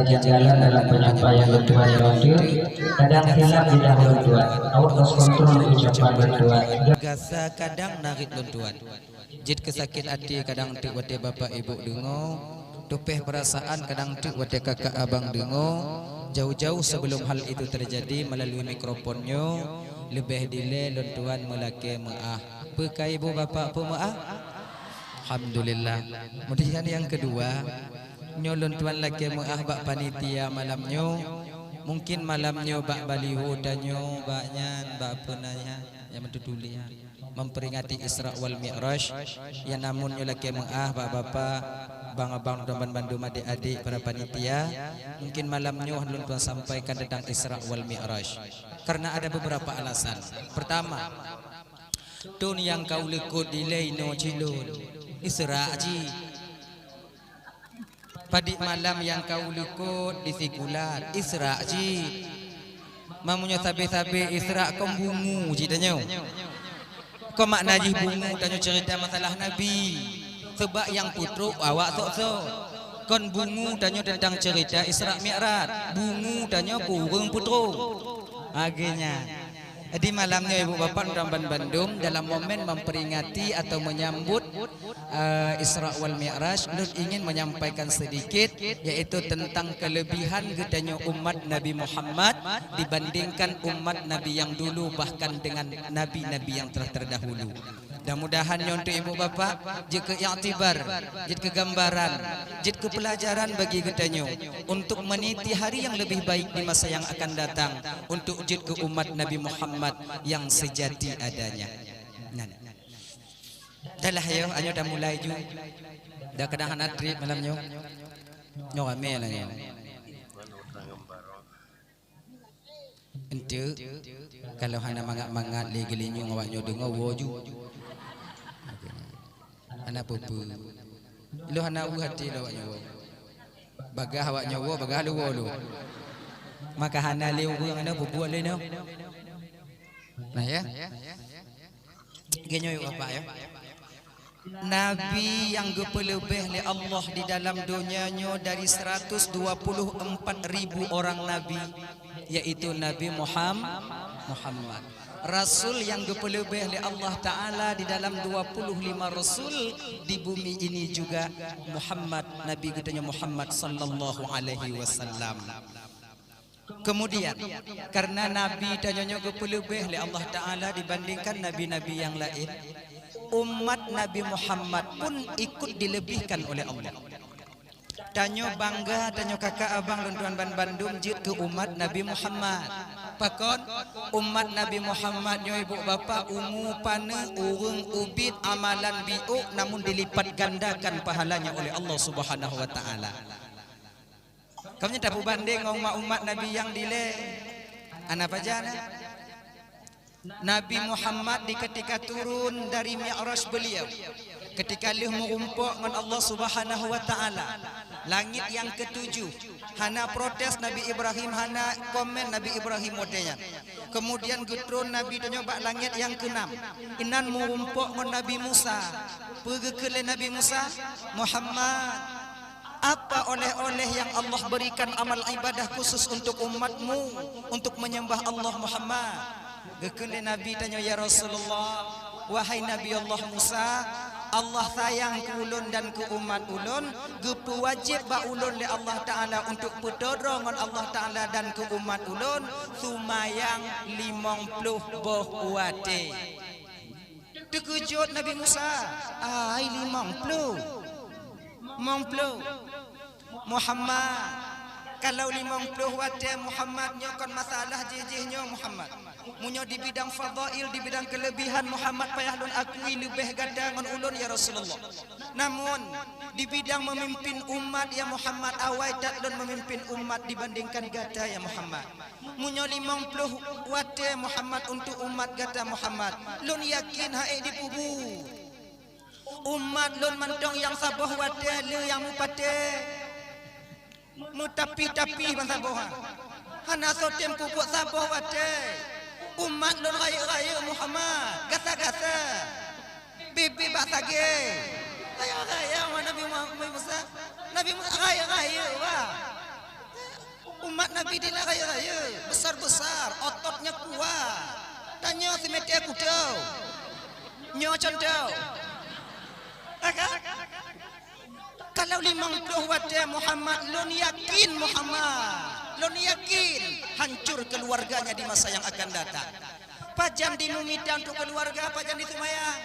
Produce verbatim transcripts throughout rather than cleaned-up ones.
Jalan dalam penyampaian lôn tuan nyoe, kadang silap lidah lôn tuan, out of control ucapan lôn tuan. Gasa kadang narit lôn tuan. Jeuet keu sakét até kadang teuk watée bapak ibu deungoe, tupéh peurasaan kadang teuk watée kakak abang deungoe. Jauh-jauh sebelum hal itu terjadi, melalui mikrofon nyoe, leubeh dilée lôn tuan meulakée meuáh. Peu ka ibu bapak peumeuáh? Alhamdulillah. Kemudian nyang keudua, nyoe lôn tuan lakée meuáh bak panitia malam nyoe. Mungkin malam nyoe bak baliho tanyoe, bak nyan, bak peue na nyan, nyang meututuléh nyan, memperingati Isra wal Mi'raj. Ya namun nyoe lakée meuáh bak bapak, bang abang dan bandum adék-adék para panitia. Mungkin malam nyoe lôn tuan sampaikan tentang Isra wal Mi'raj. Karena ada beberapa alasan. Pertama, thon nyang ka uleukot dilée inoe cit lôn, Isra jih. Padit malam nyang ka uleukot di sikulat, Isra jih. Meunyoe sabe-sabe Isra kon bungu jih tanyoe. Kon makna jih bungu tanyoe cerita masalah Nabi. Sebab nyang peutrok awak sok-sok. Kon bungu tanyoe tentang cerita Isra Mi'raj. Bungu tanyoe peue ureuëng peutrok. Lagée nyan. Jadi malam nyoe ibu bapak dan bandum, dalam momen memperingati atau menyambut, eh, Isra wal Mi'raj, lôn ingin menyampaikan sedikit, yaitu tentang kelebihan geutanyoe umat Nabi Muhammad dibandingkan umat Nabi yang dulu, bahkan dengan nabi-nabi yang telah terdahulu. Mudah-mudahan nyoe untuk ibu bapak jeuet keu iktibar, jeuet keu gambaran, jeuet keu pelajaran bagi geutanyoe untuk meniti hari yang lebih baik di masa yang akan datang, untuk jeuet keu umat Nabi Muhammad yang sejati adanya. Nan. Dah lah yo, ayo dah mulai ju. Dah kadang hana trip malam nyoe. Nyoe ramé lah nyoe. Enteuk, kalau hana mangat-mangat lé geulinyueng awak nyoe deungoe woe ju. Hana peue-peue. Lôn hana u até lôn awak nyoe woe. Bagaih awak nyoe woe, bagaih lôn woe lôn. Maka hana lé ureuëng nyoe peubuet lé nyoe. Nah ya. Geutanyoe bapak ya. Nabi nyang geupeuleubeh lé Allah di dalam donya nyoe dari seratus dua puluh empat ribu orang nabi, yaitu Nabi Muham-, Muhammad. Rasul nyang geupeuleubeh lé Allah Ta'ala di dalam dua puluh lima rasul di bumi ini juga Muhammad, Nabi geutanyoe Muhammad sallallahu alaihi wasallam. Kemudian, karena Nabi tanyoe nyoe geupeuleubeh lé Allah Ta'ala dibandingkan nabi-nabi nyang laén, umat Nabi Muhammad pun ikut dilebihkan oleh Allah. Tanyoe bangga, tanyoe kakak abang lôn tuan ban bandum jeuet keu umat Nabi Muhammad. Pakon? Umat Nabi Muhammad nyoe ibu bapak umu paneuk ureuëng ubit amalan biôk namun dilipat gandakan pahalanya oleh Allah Subhanahu wa Ta'ala. Kamoe nyoe tapeubandeng ngon umat-umat Nabi nyang dilée. Hana pajan, eh? Nabi Muhammad di ketika turun dari Mi'raj beliau, ketika lheueh meurumpok ngon Allah Subhanahu wa Ta'ala, langit nyang ketujuh, hana protes Nabi Ibrahim, hana komen Nabi Ibrahim watée nyan. Kemudian geutron Nabi tanyoe bak langit nyang keenam, inan meurumpok ngon Nabi Musa. Peue geukheun lé Nabi Musa? Muhammad, apa oleh-oleh yang Allah berikan amal ibadah khusus untuk umatmu, untuk menyembah Allah Muhammad? Geukheun lé Nabi tanyoe, "Ya Rasulullah, wahai Nabi Allah Musa, Allah sayang keu ulôn dan keu umat ulôn, geupeuwajéb bak ulôn lé Allah Ta'ala untuk peutoro ngon Allah Ta'ala dan keu umat ulôn seumayang limong ploh boh watée." Teukeujot Nabi Musa, "Ai, limong ploh? Limong ploh? Muhammad, kalau limong ploh watée Muhammad nyoe kon masalah jih-jih nyoe Muhammad. Meunyoe di bidang fadail, di bidang kelebihan Muhammad payah lôn akui leubeh gata ngon ulôn ya Rasulullah. Namun, di bidang memimpin umat ya Muhammad, awai that lôn memimpin umat dibandingkan gata ya Muhammad. Meunyoe limong ploh watée Muhammad untuk umat gata Muhammad, lôn yakin han ék dipeubu. Umat lôn mantong nyang saboh watée le nyang meupatéh. Meutapi-tapi ban saboh ha. Hana soe tem peubuet saboh watée. Umat lôn rayeuk-rayeuk Muhammad, gasa-gasa. Bibi bak sagée. Rayeuk-rayeuk Nabi Muhammad Musa. Nabi Musa rayeuk-rayeuk bah. Mat Nabi di raya-raya, besar-besar, ototnya kuat. Tanyoe simete kuto. Nyoe contoh. Ha kan? Kalau limong ploh watée Muhammad, lôn yakin Muhammad, lôn yakin hancur keluarganya di masa yang akan datang. Pajan dimumita untuk keluarga, pajan diseumayang.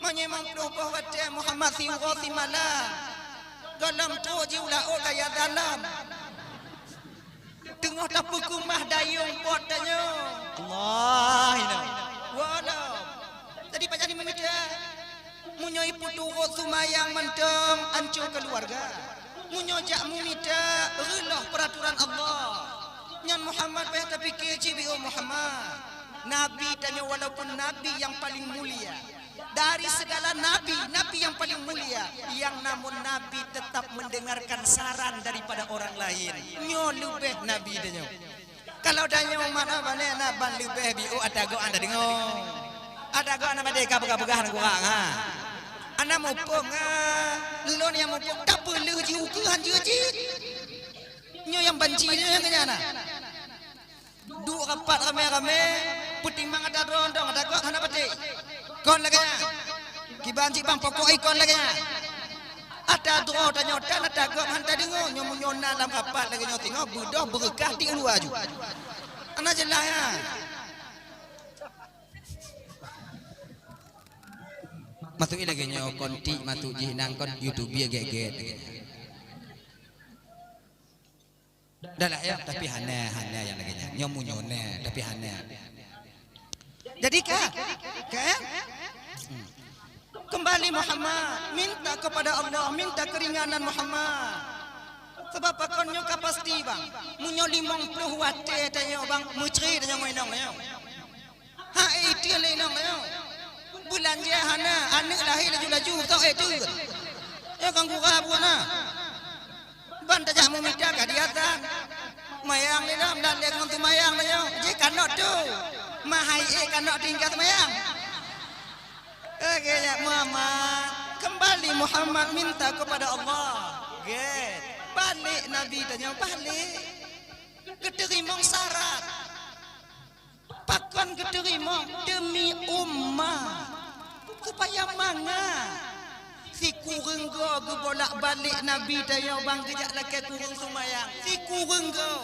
Meunyoe limong ploh boh watée Muhammad siuroe simalam, gohlom trok jiulaôt kaya dalam. Teungoh tapeukeumah dayong pot tanyoe. Allah ina. Walau. Jadi pajan dimumita. Meunyoe ipeuturot seumayang mantong ancô keuluwarga. Meunyoe jak mumita reuloh peuraturan Allah. Nyan Muhammad payah tapike cit biôh Muhammad. Nabi tanyoe walaupun nabi nyang paleng mulia. Dari segala nabi, nabi nyang paleng mulia, nyang namun nabi tetap mendengarkan saran daripada orang lain. Nyoe leubeh nabi tanyoe. Kalau tanyoe mana bane na ban leubeh biôh ata gob hana deungoe. Ata gob hana bade ka peugah-peugah ngon urang ha. Hana muphom ha. Lôn nyang muphom tapeuleuh jiukeue han jeuet cit. Nyoe nyang banci nyoe nyang keu nyan na. Duek rapat ramé-ramé, peutimang ata droe dong, ata gob hana patéh. Kon lagée nyan. Kiban cit bang pokok ikon lagée nyan. Ata droe tanyoe tan ata gob han tadeungoe, nyoe meunyoe na lam rapat lagée nyoe singoh, beudôh beureukah di luwa ju. Hana jeulaih nyan. Maksud lagée nyoe kon tik maksud jih nang kon YouTube gét-gét lagée nyan. Dah lah ya, tapi hana, hana nyang lagée nyan. Nyoe meunyoe na, tapi hana. Jadi ka, ka? Hmm. Kembali Muhammad, minta kepada Allah, minta keringanan Muhammad. Sebab pakon nyoe ka pasti bang. Meunyoe limong ploh watée tanyoe bang, meucre tanyoe ngon inong nyoe. Ha, eh, itu lé inong nyoe. Beulanja hana, aneuk lahé laju-laju, tok eh tu. Ya kan gura buah na. Ban tajak meumita ka di atan. Mayang lé dam dan lé ngon tu mayang lé nyoe. Jih kanot tu. Mahai eh kanot tingkat mayang. Oke ya Muhammad. Kembali Muhammad minta kepada Allah. Gét. Balik Nabi tanya balik. Keuteurimong syarat. Pakon geuteurimong demi umat, supaya mangat sikureueng goe geubolak-balik Nabi tanyoe bang geujak lakée kureueng seumayang. Sikureueng goe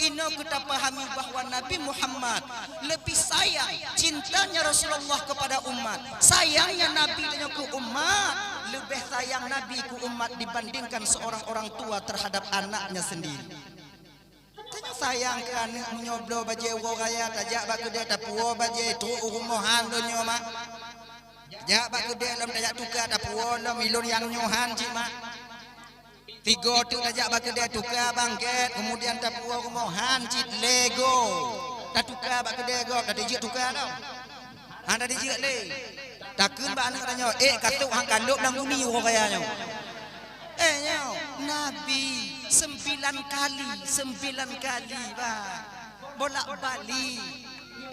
inoe keu tapahami bahwa Nabi Muhammad leubeh sayang cintanya Rasulullah kepada umat. Sayangnya Nabi tanyoe keu umat leubeh sayang Nabi keu umat dibandingkan seorang orang tua terhadap anaknya sendiri. Tanyoe sayang keu aneuk meunyoe bloe bajée uroe raya tajak bak keudée tapuwoe bajée trok u rumoh han donya mak. Jak bak keudée lom tajak tuka tapuwoe lom ilôn nyang nyoe han cit mak. Tigo teuk tajak bak keudée tuka bangket kemudian tapuwoe rumoh han cit lego. Tatuka bak keudée gob tatijeuek tuka lom. Hana dijeuet lé. Takheun bak aneuk tanyoe, "Eh, ka trok han ka lôb lam gumi uroe raya nyoe." Eh, nyoe, Nabi sembilan kali, sembilan kali, bah. Bolak-balik.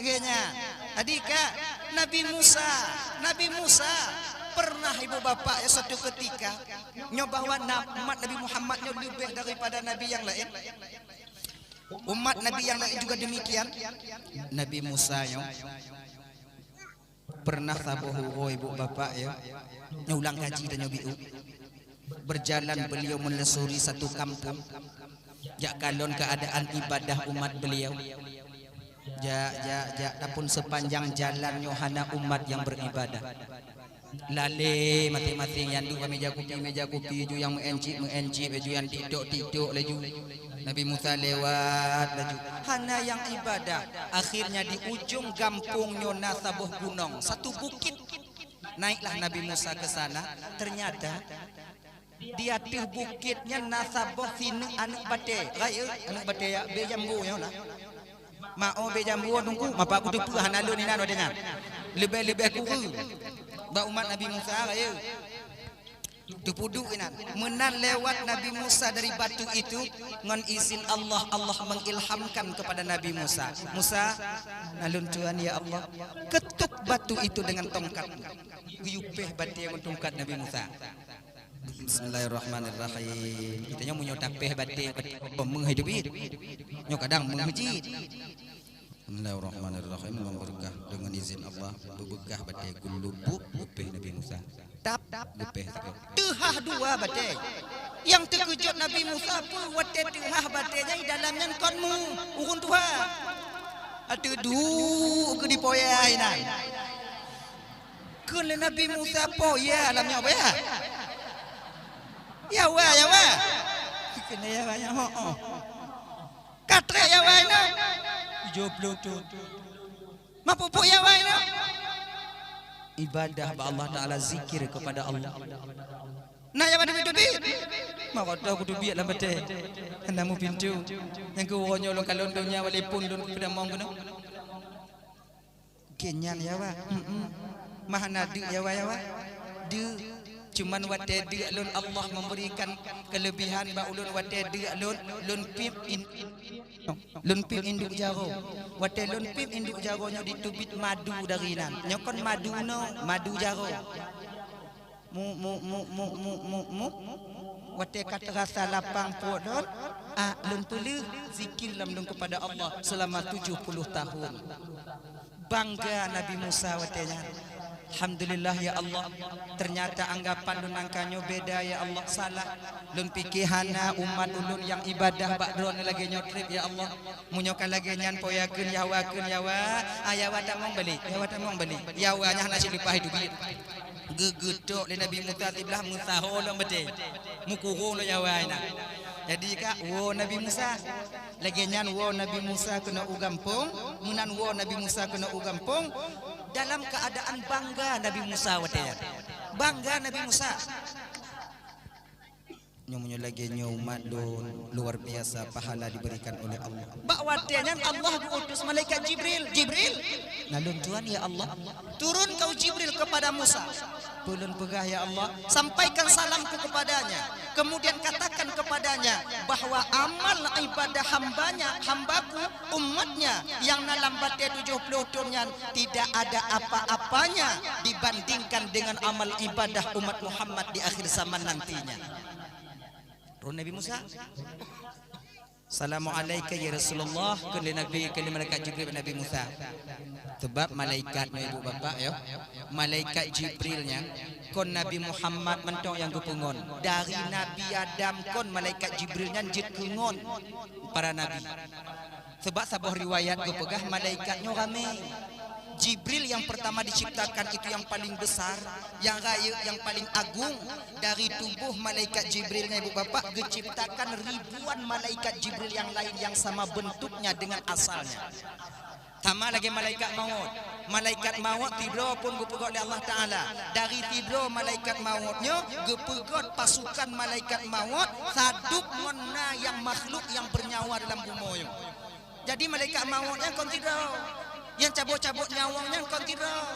Geunya. Tadi ka Nabi Musa, Nabi Musa pernah ibu bapak ya satu ketika nyoe bahwa na-, umat Nabi Muhammad nyoe leubeh daripada nabi nyang laén. Umat Nabi nyang laén juga demikian. Nabi Musa nyoe pernah saboh uroe ibu bapak ya, nyang ulang kaji tanyoe biôh. Berjalan beliau menelusuri satu kampung. Jak kalon keadaan ibadah umat beliau. Jak, jak, jak, tapun sepanjang jalan nyoe hana umat nyang beribadah. Lalé maséng-maséng nyang duek bak meja kupi, meja kupi, ju nyang meu'en cit, meu'en cit, ju nyang TikTok, TikTok laju. Nabi Musa lewat laju. Hana nyang ibadah. Akhirnya di ujung gampông nyoe na saboh gunong, satu bukit. Naiklah Nabi Musa ke sana. Ternyata di ateueh bukét nyan na saboh sineuk aneuk batée. Rayeuk aneuk batée ya, bée jambu nyoe lah. Ma'o bée jambu teungku, mapa kuteupeue hana lôn inan watée nyan. Leubeh-leubeh kureueng bak umat Nabi Musa rayeuk. Teupeuduek inan. Meunan lewat Nabi Musa dari batu itu, ngon izin Allah, Allah mengilhamkan kepada Nabi Musa. "Musa, na lôn tuan ya Allah, ketuk batu itu dengan tongkat." Geuyue péh batée ngon tongkat Nabi Musa. Bismillahirrahmanirrahim. Kita nyoe meunyoe tapéh batée, batée meuh hai teubiet. Nyoe kadang meuh jih. Bismillahirrahmanirrahim. Ngon beureukat, deungon izin Allah, beubeukah batée geulubuk leupeh Nabi Musa. Tap, leupeh sagoe. Teuhah dua batée. Nyang teukeujot Nabi Musa peue watée teuhah batée nyan, dalam nyan kon meuh, ureuëng tuha. Ateueh duek keu dipoya inan. Kheun lé Nabi Musa, "Po ya lam nyoe, po ya?" "Ya wa, ya wa." Kheun lé ya wa nyan, "Ho, ho." "Ka trek ya wa nyoe?" "Tujoh ploh thon." "Ma peue-peue ya wa nyoe?" "Ibadah bak Allah Taala, zikir kepada Allah." "Na ya wa teubiet-teubiet?" "Maka toh kuteubiet lam batée. Hana mupintoe. Nyang keu uroe nyoe lôn kalon donya walaupun lôn keudamong keunoe." Kheun nyan ya wa. Mm-mm. Mah hana deuk ya wa, ya wa. Deuk. Cuman watée deuk lôn Allah memberikan kelebihan bak ulôn watée deuk lôn, lôn piep in-, lôn piep induk jaroe. Watée lôn piep induk jaroe nyoe diteubiet madu dari nan. Nyoe kon madu no, madu jaroe. Mu, mu, mu, mu, mu, mu, mu. Watée ka teurasa lapang pruet lôn, ah, lôn peuleueh zikir lom lôn kepada Allah selama tujuh puluh tahun. Bangga Nabi Musa watée nyan. Alhamdulillah ya Allah, ternyata anggapan lôn nangka nyoe beda ya Allah, salah. Lôn pike hana umat ulôn nyang ibadah bak droeneuh lagée nyoe treb ya Allah. Meunyoe ka lagée nyan, po ya kheun ya wa, kheun ya wa, ah, ya wa tamong balik, ya wa tamong balik. Ya wa nyan hana sileupah teubiet. Geugeutok lé Nabi Musa siblah meusaho lom batée. Meukurong lom ya wa inan. Jadi ka woe Nabi Musa. Lagée nyan woe Nabi Musa keunoe u gampông, meunan woe Nabi Musa keunoe u gampông dalam keuadaan bangga Nabi Musa watée nyan. Bangga Nabi Musa. Nyoe meunyoe lagée nyoe umat lôn, luar biasa pahala diberikan oleh Allah. Bak watée nyan Allah geuutus malaikat Jibril. "Jibril, na lôn tuan ya Allah." "Turun kau Jibril kepada Musa." "Peue lôn peugah ya Allah?" "Sampaikan salamku kepadanya. Kemudian katakan kepadanya bahwa amal ibadah hambanya, hambaku, umatnya yang na lam batée tujoh ploh thon nyan tidak ada apa-apanya dibandingkan dengan amal ibadah umat Muhammad di akhir zaman nantinya." Roh Nabi Musa. "Salamu alaika ya Rasulullah," kheun lé Nabi, kheun lé malaikat Jibril bak Nabi Musa. Sabab malaikat nyoe, ibu bapak, yo, malaikat Jibril nyan kon Nabi Muhammad mantong nyang geupeungon. Dari Nabi Adam kon malaikat Jibril nyan jeuet keu ngon para nabi. Sabab saboh riwayat geupeugah malaikat nyoe ramé. Jibril yang pertama diciptakan itu yang paling besar, yang rayeuk, yang paling agung. Dari tuboh malaikat Jibril nyan, ibu bapak, geuciptakan ribuan malaikat Jibril yang lain yang sama bentuknya dengan asalnya. Sama lagée malaikat maut. Malaikat maut sidroe pun geupeugét lé Allah Taala. Dari sidroe malaikat maut nyoe geupeugét pasukan malaikat maut sadub ngon na nyang makhluk nyang beunyawa dalam bumoe nyoe. Jadi malaikat maut nyan kon sidroe. Nyang cabot-cabot nyawöng nyan kon sidroe.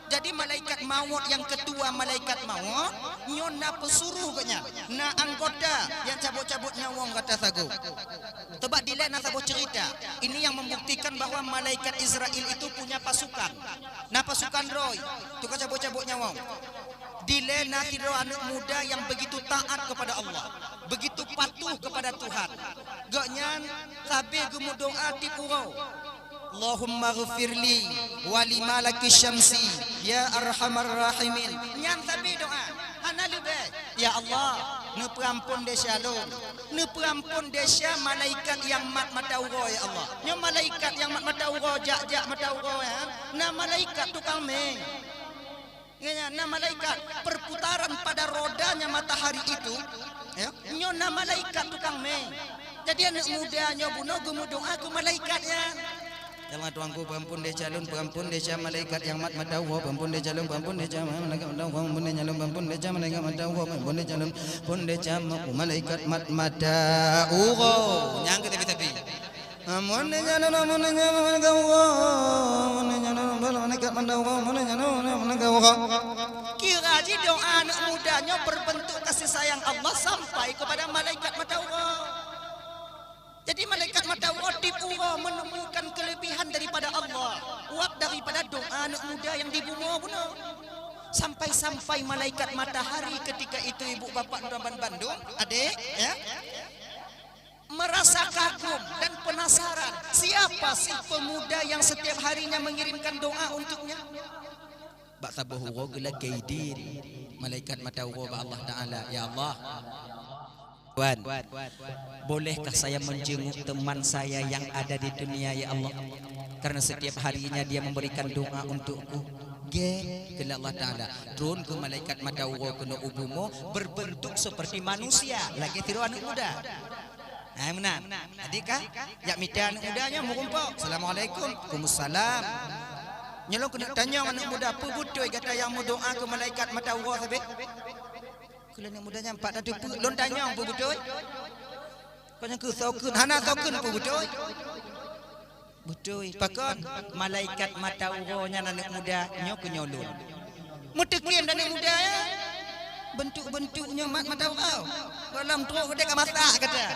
Jadi malaikat maut nyang keutua malaikat maut nyoe na peusuroh geuh nyan, na anggota nyang cabot-cabot nyawöng gata sagoe. Coba dilée na saboh cerita. Ini yang membuktikan bahwa malaikat Israel itu punya pasukan. Na pasukan droe, tukang cabot-cabot nyawöng. Dilée na sidroe aneuëk muda yang begitu taat kepada Allah, begitu patuh kepada Tuhan. Gobnyan sabe geumeudoá tiep uroe, "Allahumma ghfirli wa li malaki syamsi, ya arhamar rahimin." Nyan sabe doá, hana leubeh. "Ya Allah, neupeuampon desya lôn. Neupeuampon desya malaikat nyang mat mata uroe, ya Allah." Nyoe malaikat nyang mat mata uroe, jak-jak mata uroe, ya. Na malaikat tukang mé. Nyan na malaikat perputaran pada rodanya matahari itu, ya, nyoe na malaikat tukang mé. Jadi aneuëk muda nyoe bunoe geumeudoá keu malaikat nyan. Ya Allah, Tuhanku, peuampon desya lôn, peuampon desya malaikat nyang mat mata uroe, peuampon desya lôn, peuampon desya malaikat mata uroe, peuampon desya lôn, peuampon desya malaikat mata uroe, peuampon desya lôn, peuampon desya ma-, malaikat mat mata uroe. Nyang keu tapi-tapi. Amun nyan, amun nyan, amun nyan, amun nyan, amun nyan, amun nyan, malaikat mata uroe, amun nyan, amun nyan, malaikat uroe. Kira jih doa aneuëk muda nyoe berbentuk kasih sayang Allah sampai kepada malaikat mata uroe. Jadi malaikat mata uroe tiep uroe menemukan kelebihan daripada Allah, wab daripada doa aneuëk muda nyang di bumoe bunoe. Sampai-sampai malaikat matahari ketika itu, ibu bapak dan bandum, adik, ya, merasa kagum dan penasaran, siapa sih pemuda yang setiap harinya mengirimkan doa untuknya? Bak saboh uroe geulakée idin malaikat mata uroe bak Allah Taala, "Ya Allah, Tuhan, bolehkah saya menjenguk teman saya yang ada di dunia, ya Allah? Karena setiap harinya dia memberikan doa untukku." "Gét," kheun Allah Taala, "Tron kheueh malaikat mata uroe keunoe u bumoe berbentuk seperti manusia, lagée sidroe aneuëk muda." Hai meunan. Jadi ka, jak mita aneuëk muda nyan meurumpok. "Assalamualaikum." "Waalaikumsalam." "Nyoe lôn keuneuk tanyong aneuëk muda, peue beutôi gata nyang meudoa keu malaikat mata uroe sabé?" Kheun lé aneuëk muda nyan, "Pat tateupeue, lôn tanyong peue beutôi?" Kon nyang keu soe kheun, hana soe kheun peue beutôi. Beutôi, pakon malaikat mata uroe nyan aneuëk muda nyoe keu nyoe lôn. Meuteukiem dan aneuëk muda ya. Bentuk-bentuk nyoe mat mata uroe. Gohlom trok geude ka masak gata.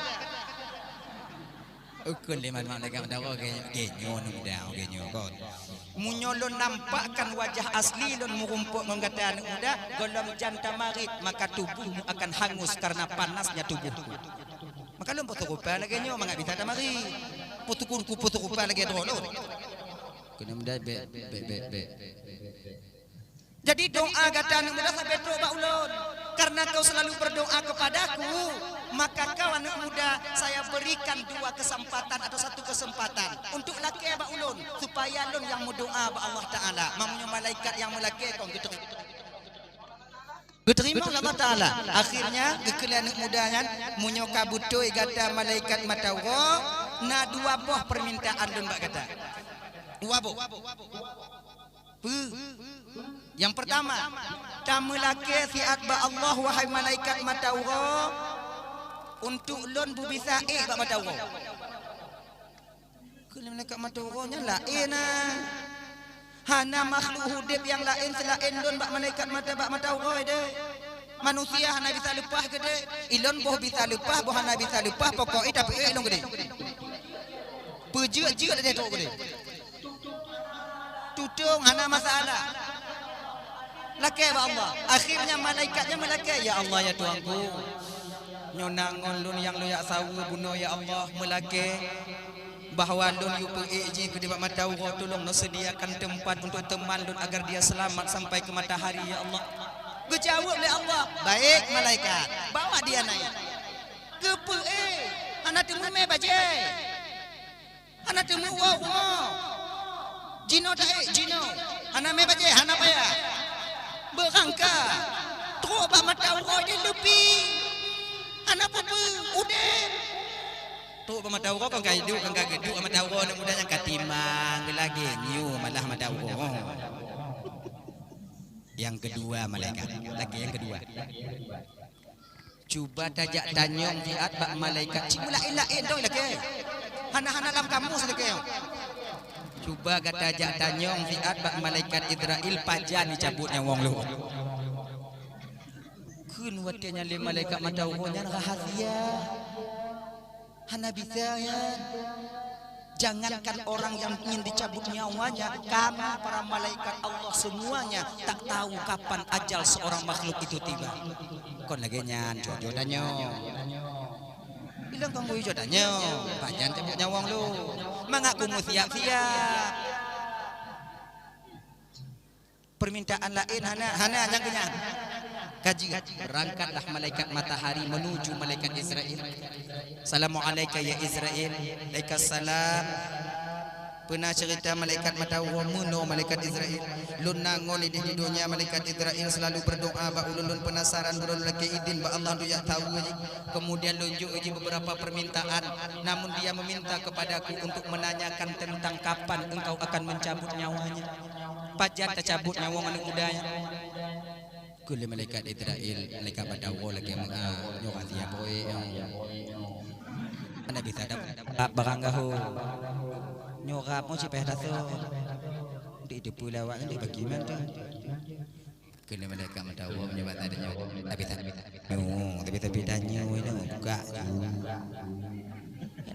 Ukeue lé mat malaikat mata uroe ge, ge nyoe aneuëk muda, ge nyoe kon. Meunyoe lôn nampakkan wajah asli lôn meurumpok ngon gata aneuëk muda, gohlom jan tamarit, maka tubuhmu akan hangus karena panasnya tubuhku. Maka lôn peuturupan lagée nyoe mangat bisa tamari. Peutukunku peuturupan lagée droe lôn. Keuneuk muda bek, bek, bek, bek. Jadi doa gata aneuëk muda sabé trok bak ulôn. Karena kau selalu berdoa kepadaku, maka kau aneuëk muda saya berikan dua kesempatan atau satu kesempatan untuk lakée bak ulôn supaya lôn nyang meudoa bak Allah Taala. Meunyoe malaikat nyang meulakée kon geuteurima. Geuteurima lé Allah Taala. Akhirnya geukheun lé aneuëk muda nyan, "Meunyoe ka beutôi gata malaikat mata uroe, na dua boh peumintaan lôn bak gata." Dua boh. Peue? Nyang peurtama, tameulakée siat bak Allah, wahai malaikat mata uroe, untuk lôn beubisa ék bak mata uroe. Kheun lé malaikat mata uroe nyan laén na. Hana makhluk udeb nyang laén seulaén lôn bak malaikat mata, bak mata uroe deh. Manusia hana bisa leupah keudeh. Ilôn boh bisa leupah, boh hana bisa leupah, pokok i tapeuék lôn keudeh. Peujeuet-jeuet deh trok keudeh. Tutong hana masalah. Lakée bak Allah. Akhirnya malaikat nyan meulakée, "Ya Allah, ya Tuhanku. Nyoe na ngon lôn nyang lôn jak saweue bunoe, ya Allah, meulakée bahwa lôn yue peuék jih keu nibak mata uroe, tulông neuseudiakan teumpat untuk teman lôn agar dia selamat sampai keu matahari, ya Allah." Geujaweueb lé Allah, "Baik, malaikat, bawa dia naik." Geupeuék, hana teumumé bajée. Hana teumeuwoe rumoh. Jinoe taék, jinoe. Hana mé bajée, hana payah. Beurangkat. Trok bak mata uroe jih leupi. Hana peue-peue, udeb. Trok bak mata uroe kon ka iduek, kon ka geuduek bak mata uroe, aneuëk muda nyang ka timang, geulagée nyoe malah mata uroe. Nyang keudua malaikat, lagée nyang keudua. Cuba tajak tanyong siat bak malaikat. Cit meulaén-laén dong ilakée. Hana-hana lam kamus ilakée. Cuba gata jak tanyong siat bak malaikat Israel pajan jicabut nyawöng lôn. Kheun watée nyan lé malaikat mata uroe nyan rahasia. Hana bisa nyan. Jangankan orang yang ingin dicabut nyawanya, kami para malaikat Allah semuanya tak tahu kapan ajal seorang makhluk itu tiba. Kon lagée nyan, jujur tanyoe. Bilang kamu jujur tanyoe, pajan cabut nyawöng lôn. Mangat kamu siap-siap. Permintaan laén hana, hana nyang keunyan. Kaji, berangkatlah malaikat matahari menuju malaikat Israel. "Assalamualaika ya Israel." "Alaikasalam." "Peue na ceurita malaikat mata uroe?" "Meunoe malaikat Israel. Lôn na ngon idéh di donya, malaikat Israel selalu berdoa bak ulôn, lôn penasaran, bunoe lôn lakée idin bak Allah untuk jak saweue jih. Kemudian lôn jok jih beberapa permintaan, namun dia meminta kepadaku untuk menanyakan tentang kapan engkau akan mencabut nyawanya." Pajan tacabut nyawöng aneuëk muda nyan. Kheun lé malaikat Israel, malaikat mata uroe lagée meu'ah, nyoe rahasia boh, eh. Hana bisa dapat barang gaho. Nyoe rab mo cit payah tasoe. Dek teupeue lé awak nyan dek bagi man tu. Kheun lé malaikat mata uroe meunyoe bak tanyoe. Tapi, tapi, nyoe, tapi, tapi tanyoe nyoe buka tu.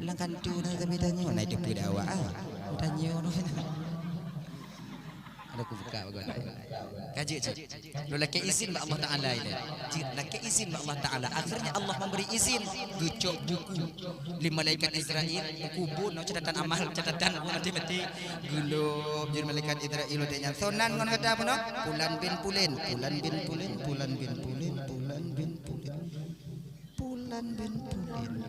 Lam kantô na tapi tanyoe, na teupeue lé awak ah. Tanyoe nyoe. Lôn buka bagoe. Ka jeuet cit. Lôn lakée izin bak Allah Taala ilée. Jeuet lakée izin bak Allah Taala. Akhirnya Allah memberi izin geucok buku lé malaikat Israel, buku bunoe catatan amal, catatan ureuëng maté-maté. Geulop jeuet malaikat Israel watée nyan. Soe nan ngon gata bunoe? Pulan bin Pulen, Pulan bin Pulen, Pulan bin Pulen, Pulan bin Pulen. Pulan bin Pulen.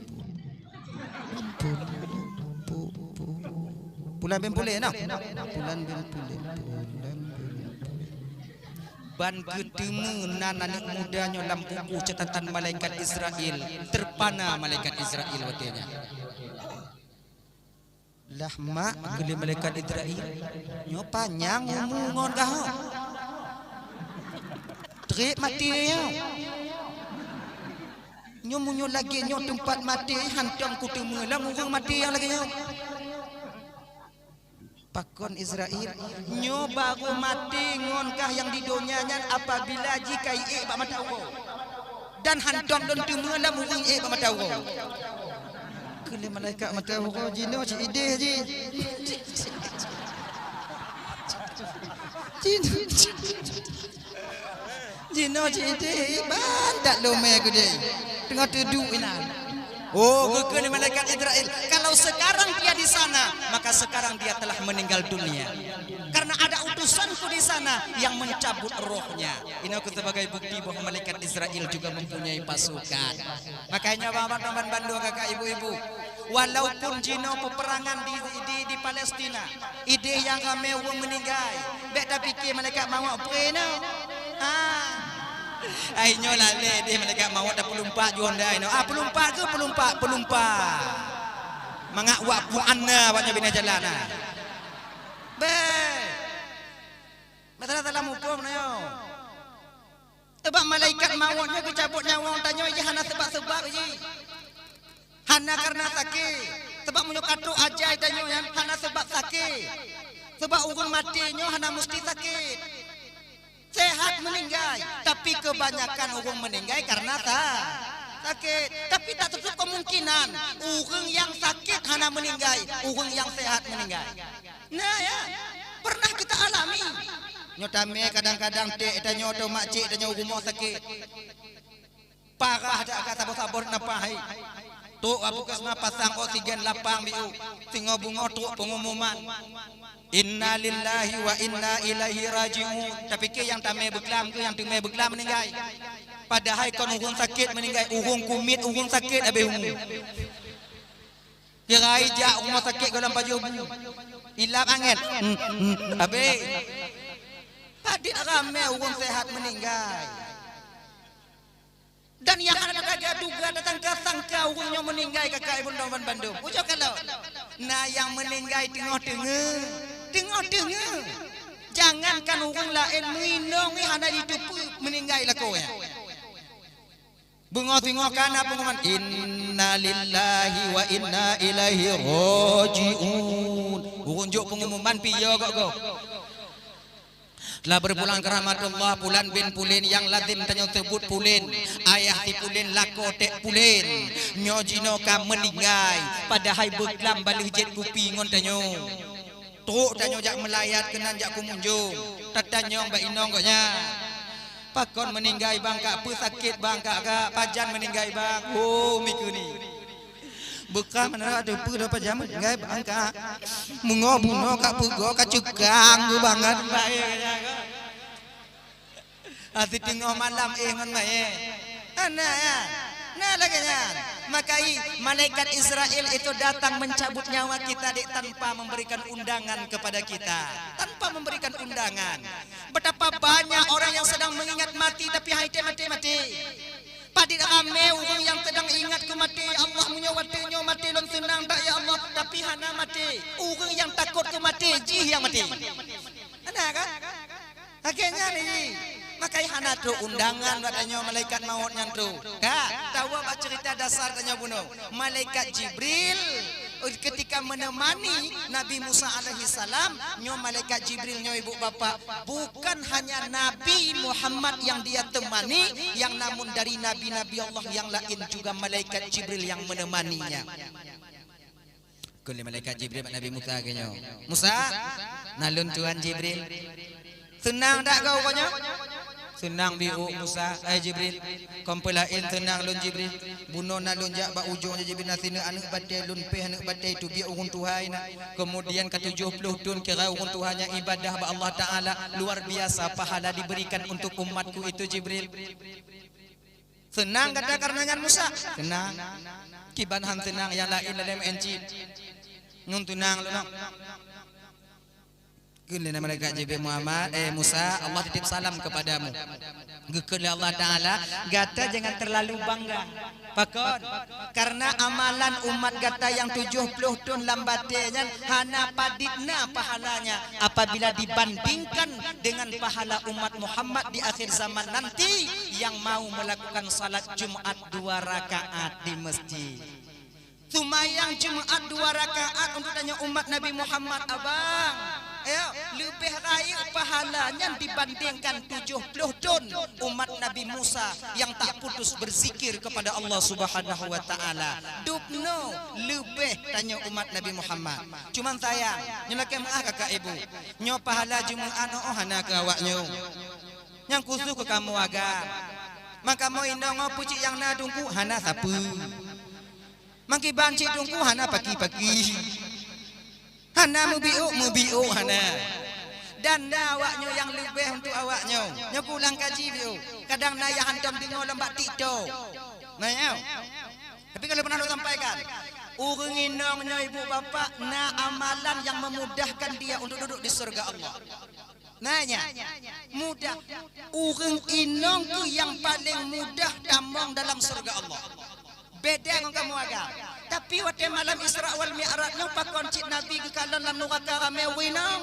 Pulan bin Pulen, nah. Pulan bin Pulen, Pulan bin Pulen. Ban geuteumé nan aneuëk muda nyoe lam buku catatan malaikat Israel, teupana malaikat Israel watée nyan. Lah mak, keu lé malaikat Israel, nyoe panyang umu ngon gahom. Trép maté nyoe. Nyoe meunyoe lagée nyoe teumpat maté, hantom kuteumé lam ureuëng maté nyang lagée nyoe. Pakon Israel, nyoe barô maté ngon kah nyang di donya nyan apabila jih ka iék bak mata uroe. Dan hantom lôn teumé lam ureuëng ék bak mata uroe. Keu lé malaikat mata uroe, jinoe cit idéh jih. Jinoe, jinoe cit idéh, ban that lomé keudéh. Teungoh teuduek inan. Oh, geukheun lé malaikat Israel, kalau sekarang dia di sana, maka sekarang dia telah meninggal dunia. Karena ada utusanku di sana yang mencabut rohnya. Inoe keuh sebagai bukti bahwa malaikat Israel juga mempunyai pasukan. Makanya, abang-abang, teman bandua, kakak, ibu-ibu, walaupun jinoe peperangan di, di, di Palestina, idéh nyang ramé ureuëng meuninggai, bék tapike malaikat mawöt pré nyoe. Ha. Ai nyoe lalé idéh malaikat mawöt tapeulumpat ju honda inoe. Ah, peulumpat keuh peulumpat, peulumpat. Mangat wak puan na awaknyan bina jalan, ah. Bék. Masalah dalam huköm na nyoe. Sabab malaikat mawöt nyoe geucabot nyawöng tanyoe jih hana sabab-sabab jih. Hana kareuna sakét. Sabab meunyoe ka trok ajai tanyoe nyan hana sabab sakét. Sabab ureuëng maté nyoe hana musti sakét. Sehat meuninggai, tapi keubanyakan ureuëng meuninggai kareuna sa-, sakét. Tapi tak teututup kemungkinan ureuëng nyang sakét hana meuninggai, ureuëng nyang sehat meuninggai. Nah, ya, pernah kita alami. Nyoe tamé kadang-kadang ték tanyoe atau makcik tanyoe rumoh sakét. Parah that ka saboh-saboh nafah hai. Trok bak puskesmas pasang oksigen lapang biôh. Singoh beungoh trok pengumuman. Innalillahi wa inna ilaihi raji'un. Tapike nyang tamé beuklam keuh nyang teumé beuklam meuninggai. Padahai kon ureuëng sakét meuninggai, ureuëng kumiet, ureuëng sakét habéh umu. Kira ijak rumoh sakét gohlom pajoh bu. Ilap angén. Hmm, hmm, habéh. Padit ramé ureuëng sehat meuninggai. Dan nyang hana teuka duga, tatangka-sangka ureuëng nyoe meuninggai, kakak ibu dan bandum. Ujoe kalon. Na nyang meuninggai teungoh teungeue. Teungoh teungeue. Jangankan ureuëng laén, meuinong hana jiteupeue meuninggai lakoe nyan. Beungoh singoh ka na pengumuman, "Innalillahi wa inna ilaihi raji'un." Ureuëng jok pengumuman pih yo gok-gok. Telah berpulang ke rahmatullah, Pulan bin Pulen nyang lazem tanyoe seubut Pulen, ayah si Pulen lakoe ték Pulen. Nyoe jinoe ka meuninggai, padahai beuklam baleuh jeuet kupi ngon tanyoe. Trok tanyoe jak meulayat keunan jak kumunjong, tatanyong bak inong gobnyan. Pakon meuninggai bang, ka peue sakét bang, ka, ka pajan meuninggai bang? Oh, mi keuneuk. Beukah meunan teupeue lôn pajan meuninggai bang, ka. Meungoh bunoe ka peugoe ka ceukang geuh bangat. Até teungoh malam éh ngon mayét. Ana ya. Nah, lagée nyan. Maka i, malaikat Israel itu datang mencabut nyawa kita dek tanpa memberikan undangan kepada kita. Tanpa memberikan undangan. Betapa banyak orang yang sedang mengingat mati tapi hai tém maté-maté. Padit ramé ureuëng nyang sedang ingat keu maté, "Ya Allah, meunyoe watée nyoe maté lôn seunang that, ya Allah," tapi hana maté. Ureuëng nyang takot keu maté, jih nyang maté. Ana kan? Lagée nyan ni. Makai hana trok undangan bak tanyoe malaikat maut nyan trok. Ka, tawoe bak cerita dasar tanyoe bunoe. Malaikat Jibril, ketika menemani Nabi Musa alaihi salam, nyoe malaikat Jibril nyoe ibu bapak, bukan hanya Nabi Muhammad yang dia temani, yang namun dari nabi-nabi Allah yang lain juga malaikat Jibril yang menemaninya. Kheun lé malaikat Jibril bak Nabi Musa geuh nyoe, "Musa, na lôn tuan Jibril." "Seunang dak kau?" "Seunang biôh Musa, eh Jibril. Kon peulaén seunang lôn Jibril. Bunoe na lôn jak bak ujong Jibril, na sineuk aneuëk batée lôn péh, aneuëk batée teubiet ureuëng tuha na. Keumudian ka tujoh ploh thon kira ureuëng tuha nyan ibadah bak Allah Taala, luar biasa pahala diberikan untuk umatku itu Jibril." "Seunang gata kareuna nyan Musa?" "Seunang." "Kiban han seunang nyang laén lalém enci. Nyoe seunang lôn." Kheun lé malaikat Jibril, "Muhammad, eh Musa, Allah titip salam kepadamu." Geukheun lé Allah Taala, "Gata jangan terlalu bangga." "Pakon?" "Kareuna amalan umat gata nyang tujoh ploh thon lam batée nyan hana padit na pahalanya apabila dibandingkan dengan pahala umat Muhammad di akhir zaman nanti yang mau melakukan salat Jumat dua rakaat di masjid." "Seumayang Jumat dua rakaat untuk tanyoe umat Nabi Muhammad, abang. Ayo, leubeh rayeuk pahala nyan dibandingkan tujoh ploh thon umat Nabi Musa nyang tak putus berzikir kepada Allah Subhanahu wa Taala. Dubnoe leubeh tanyoe umat Nabi Muhammad. Cuman sayang, nyoe lakée meuáh kakak ibu. Nyoe pahala Jumat nyoe hana keu awak nyoe. Nyang khusus keu kamoe agam. Man kamoe inong nyoe peucit nyang na Teungku hana sapeue. Man kiban cit Teungku hana paki-paki. Hana meubiôk, meubiôk hana. Dan na awak nyoe nyang leubeh untuk awak nyoe. Nyoe kulang kaji biôk. Kadang na nyang hantom deungoe lom bak TikTok. Na nyoe. Tapi kalau pernah lôn sampaikan, ureuëng inong nyoe ibu bapak na amalan yang memudahkan dia untuk duduk di surga Allah. Na nyan, mudah. Ureuëng inong keuh nyang paleng mudah tamong dalam syeuruga Allah. Beda ngon kamoe agam. Tapi watée malam Isra wal Mi'raj nyoe pakon cit Nabi geukalon lam nuraka ramé ureuëng inong.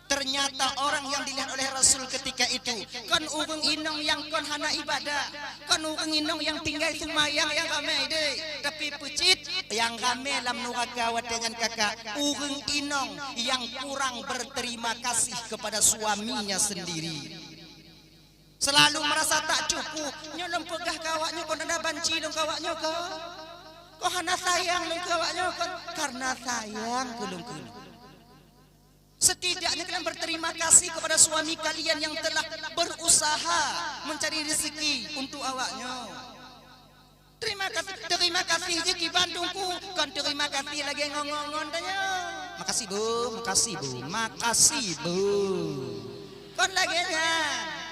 Ternyata orang yang dilihat oleh Rasul ketika itu kon ureuëng inong nyang kon hana ibadah, kon ureuëng inong nyang tinggai seumayang nyang ramé deh. Tapi peucit nyang ramé lam nuraka watée nyan kakak, ureuëng inong nyang kurang berterima kasih kepada suaminya sendiri. Selalu merasa tak cukup. Nyoe lôn peugah keu awak nyoe kon hana banci lôn keu awak nyoe kon. Kon hana sayang lôn keu awak nyoe kon. Karena sayang keu lôn keu lôn. Setidaknya kalian berterima kasih kepada suami kalian yang telah berusaha mencari rezeki untuk awak nyoe. Terima kasih, terima kasih je kiban Teungku. Kon terima kasih lagée ngon-ngon tanyoe. Makasih bu, makasih bu, makasih bu. Kon lagée nyan.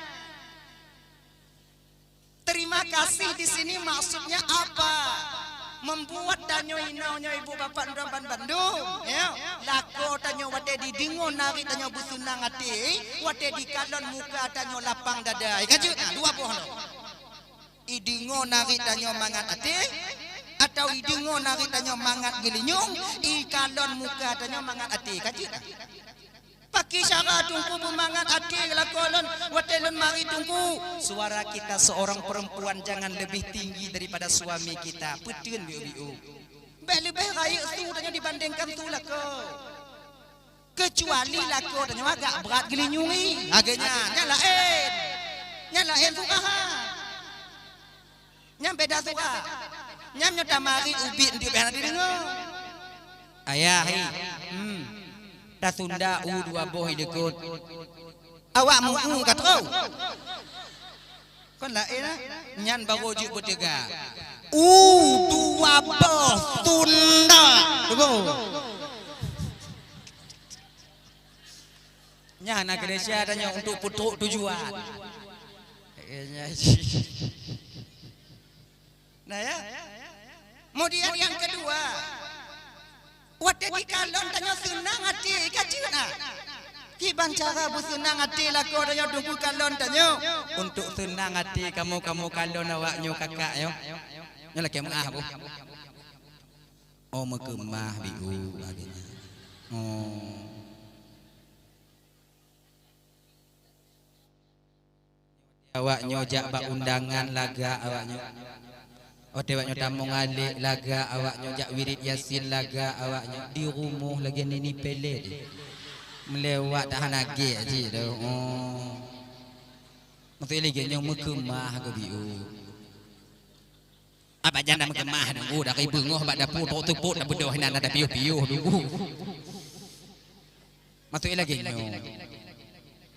Terima kasih di sini maksudnya apa? Membuat tanyoe inong nyoe ibu bapak dan bandum, ya. Lakoe tanyoe watée dideungoe nariet tanyoe beuseunang até, watée dikalon muka tanyoe lapang dada. Ka jeuet na dua boh nyoe. Ideungoe nariet tanyoe mangat até, atau ideungoe nariet tanyoe mangat geulinyueng, ikalon muka tanyoe mangat até. Ka jeuet na. Paki cara Teungku beumangat até lakoe lôn watée lôn mari Teungku. Suara kita seorang perempuan jangan lebih tinggi daripada suami kita. Peuteun biôh-biôh. Bék leubeh rayeuk su tanyoe dibandingkan su lakoe. Keucuali lakoe tanyoe agak brat geulinyueng. Lagée nyan, nyan laén. Nyan laén su kaha. Nyan beda surat. Nyan nyoe tamari ubit nyoe beh hana dideungoe. Ayah, hi. Hmm. Tasunda u dua boh idekot. Awak mu u ka troh. Kon laén ah. Nyan baru jeuet beuteuga. U dua boh tunda. Tunggu. Nyan na Indonesia tanyoe untuk peutrok tujuan. Nah ya. Kemudian yang kedua, watée dikalon tanyoe seunang até ka jeuet na. Kiban cara beuseunang até lakoe tanyoe Teungku kalon tanyoe. Untuk seunang até kamoe-kamoe kalon awak nyoe kakak nyoe. Nyoe lakée meuáh boh. Oh meukeumah biôh lagée nyan. Oh. Awak nyoe jak bak undangan lagak awak nyoe. Watée awak nyoe tamong alek lagak awak nyoe, jak wirit Yasin lagak awak nyoe. Di rumoh lagée nini pele deh. Meulewat tak hana gek cit tu. Oh. Maksud lagée nyoe meukeumah keu biôh. Abah jana meukeumah nunggu dari beungoh bak dapu trok teupot na beudôh inan ada piôh-piôh nunggu. Maksud lagèe nyoe.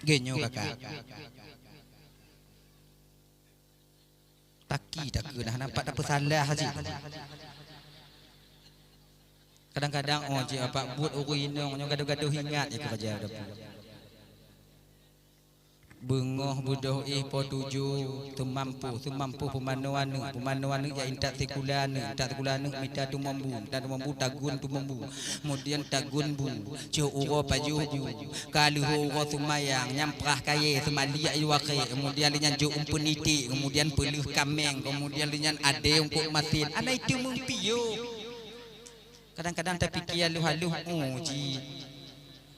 Lagèe nyoe kakak. Taki takeu nah nampak tapeusalah cit. Kadang-kadang oh cit apak buet ureueng inong nyoe gadoh-gadoh ingat ya keuraja dapu. Beungoh beudôh éh po tujoh, teumampu, teumampu peumanoe aneuk, peumanoe aneuk jak intat sikula aneuk, intat sikula aneuk mita teumambu, mita teumambu tagun teumambu, kemudian tagun bu, cok uroe pajoh bu, ka lheueh uroe seumayang, nyamprah kayèe, seumaliak iwakèe, kemudian lheueh nyan jok umpeun iték, kemudian peuleueh kaméng, kemudian lheueh nyan adèe ungkot masin, ana itu meupiyôh. Kadang-kadang tapike aluh-aluh, oh ji.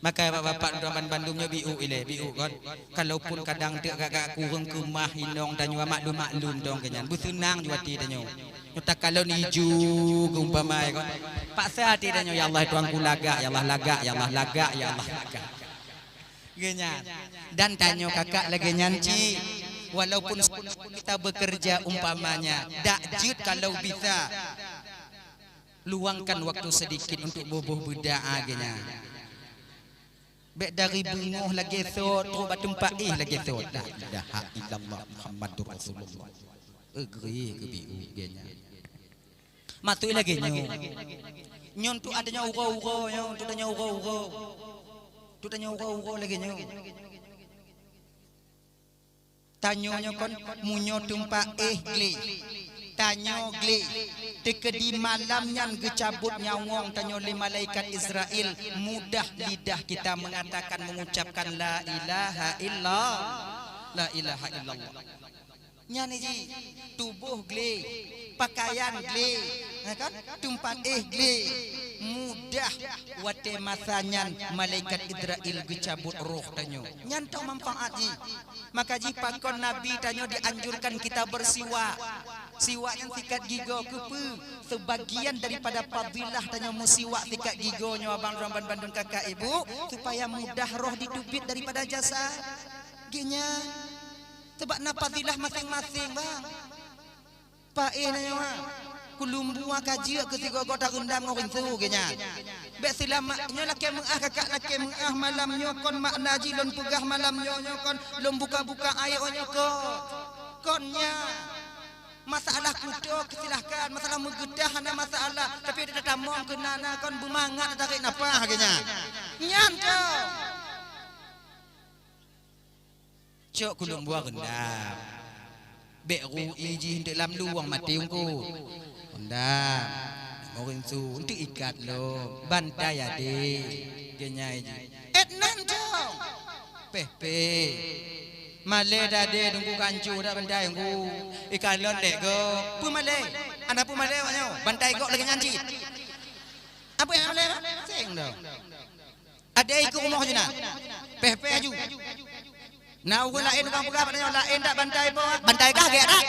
Maka bapak-bapak droe bandum nyoe biuk ilèe, biuk kon. Kalaupun kadang teuk agak-agak kureueng keumah inong tanyoe maklum-maklum dong keu nyan. Beuseunang ju até tanyoe. Nyoe takalon iju geumpama kon. Paksa até tanyoe, "Ya Allah, Tuhanku lagak, ya Allah lagak, ya Allah lagak, ya Allah lagak." Geu nyan. Dan tanyoe kakak lagèe nyan cit. Walaupun kita bekerja umpamanya, dak jeuet kalau bisa. Luangkan waktu sedikit untuk boh-boh beudoa geuh nyan. Bèk dari beungoh lagèe sot, trok bak teumpat éh lagèe sot. La ilaha illallah Muhammadur Rasulullah. Eugri keu biu geuh nyan. Maksud lagèe nyoe. Nyoe untuk ada nyoe uroe-uroe nyoe, untuk ada nyoe uroe-uroe. Untuk ada nyoe uroe-uroe lagèe nyoe. Tanyoe nyoe kon meunyoe teumpat éh glé. Tanyoe glé. Teukeudi malam nyan geucabot nyawöng tanyoe lé malaikat Israel, mudah lidah kita mengatakan, mengucapkan, "La ilaha illa, la ilaha illallah." Nyan ji, tuboh glé, pakaian glé, ya kan? Teumpat éh glé. Mudah watèe masa nyan malaikat Israel geucabot roh tanyoe. Nyan teuh manfaat ji. Maka jih pakon Nabi tanyoe dianjurkan kita bersiwak. Siwak nyan sikat gigoe keupeue? Sebagian daripada fadilah tanyoe meusiwak sikat gigoe nyoe abang droe bandum kakak ibu, supaya mudah roh jiteubiet daripada jasad. Geuh nyan. Sebab na fadilah maséng-maséng, bang. Paéh na nyoe, ha. Kulumbu ka jeuet keu sigoe-goe tareundam ngon rinso geuh nyan. Bèk seulamat nyoe lakèe meu'ah kakak, lakèe meu'ah malam nyoe kon makna jih lôn peugah malam nyoe, nyoe kon lôn buka-buka aéb nyoe kon. Kon nyan. Masalah kuto silahkan, masalah meugeutah hana masalah, tapi tatamong keu na, na kon beumangat tarek nafah geuh nyan. Nyan tu. Cok kulumbu reundam. Bèk ru'i jih eunteuk lam luwang maté eungkôt. Reundam. Meurinsu eunteuk ikat lom. Bantai adé. Geunyai jih. Et nan cong. Péh-péh. Malèe dadé teungku kancu dak bantai eungkôt. Ikalon lé gob. Peumalèe. Ana peumalèe awak nyoe. Bantai gob lagèe nyan cit. Apa nyang malèe? Seng dah. Adé ikeue rumoh jih na. Péh-péh aju. Na ureueng laén ureueng peugah bak tanyoe, laén dak bantai po? Bantai kah gèt dak?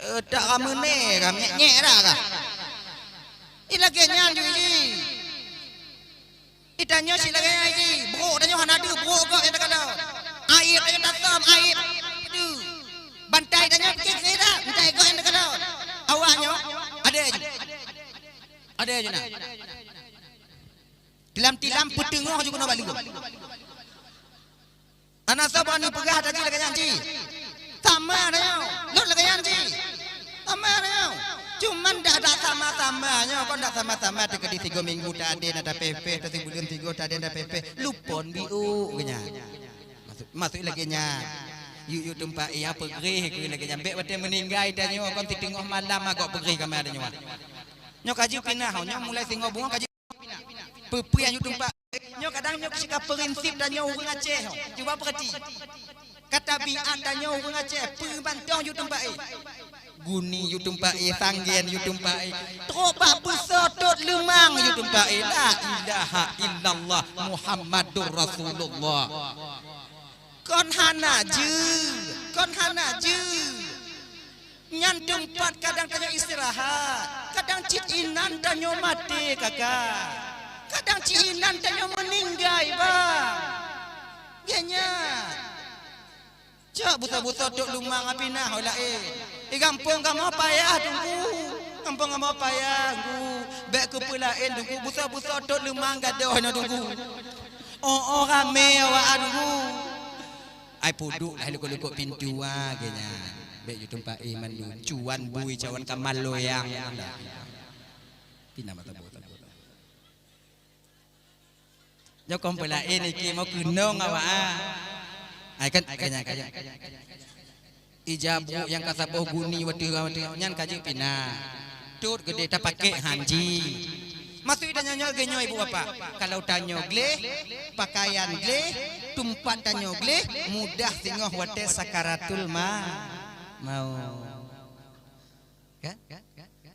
Eh, dak rameuné kah, nyèk-nyèk dak kah? Ilagèe nyan ju jih. Itanyoe cit lagèe nyan jih. Brok tanyoe hana deuh, brok gob nyang takalon. Aéb tanyoe tasam, aéb. Aduh. Bantai tanyoe kèe-kèe dak, bantai gob nyang takalon. Awak nyoe, adé ju. Adé ju na. Tilam-tilam peuteungoh ju keunoe bak leueng. Ana saban ni peugah tadi lagèe nyan cit. Sama na nyoe. Lôn lagèe nyan cit. Sama na nyoe. Cuman dak, dak sama-sama nyoe, kon dak sama-sama teukeudi sigoe minggu tadé na tapéh-péh, teusibuleuen sigoe tadé na tapéh-péh. Lupon biu geuh nyan. Maksud, maksud lagèe nyan. Yuk, yuk teumpat, iya peugreh keu lagèe nyan. Bèk watèe meuninggai tanyoe kon siteungoh malam agok peugreh kama tanyoe. Nyoe ka jeuet pinah, nyoe mulai singoh bungoh ka jeuet Peue-peue nyang yue teumpat. Nyoe kadang nyoe sika prinsip tanyoe ureueng Aceh. Cuba peurati. Ka tabiat tanyoe ureueng Aceh, peue mantong yue teumpat, eh. Guni yue teumpat, eh, sanggen yue teumpat, eh. Trok bak beusoe tot leumang yue teumpat, eh. La ilaha illallah Muhammadur Rasulullah. Kon hana jeuet, kon hana jeuet. Nyan teumpat kadang tanyoe istirahat, kadang cit inan tanyoe maté, kakak. Kadang cit inan tanyoe meuninggai, bang. Geuh nyan. Cok buta-buta tok lumang api nah, oh laén. Di gampông kamoe payah, Teungku. Gampông kamoe payah, Teungku. Bèk keu peue laén, Teungku. Beusoe-beusoe tot leumang gadôh nyoe, Teungku. Oh, oh, ramé awak, Teungku. Ai puduk lah likot-likot pintoe, ah, geuh nyan. Bèk ju teumpat éh mandum. Cuan bui, cuan kamal loyang. Pina mata boh. Nyoe kon peulaén iki mau keunong awak, ah. Ai kan, kan, kan. Ija brôk nyang ka saboh guni watèe, watèe nyan ka jeuet pina. Tot geudeh tapakék hanji. Maksud tanyoe nyoe geuh nyoe ibu bapak. Kalau tanyoe gleh, pakaian gleh, teumpat tanyoe gleh, mudah singoh watèe sakaratul ma-, maut. Kan?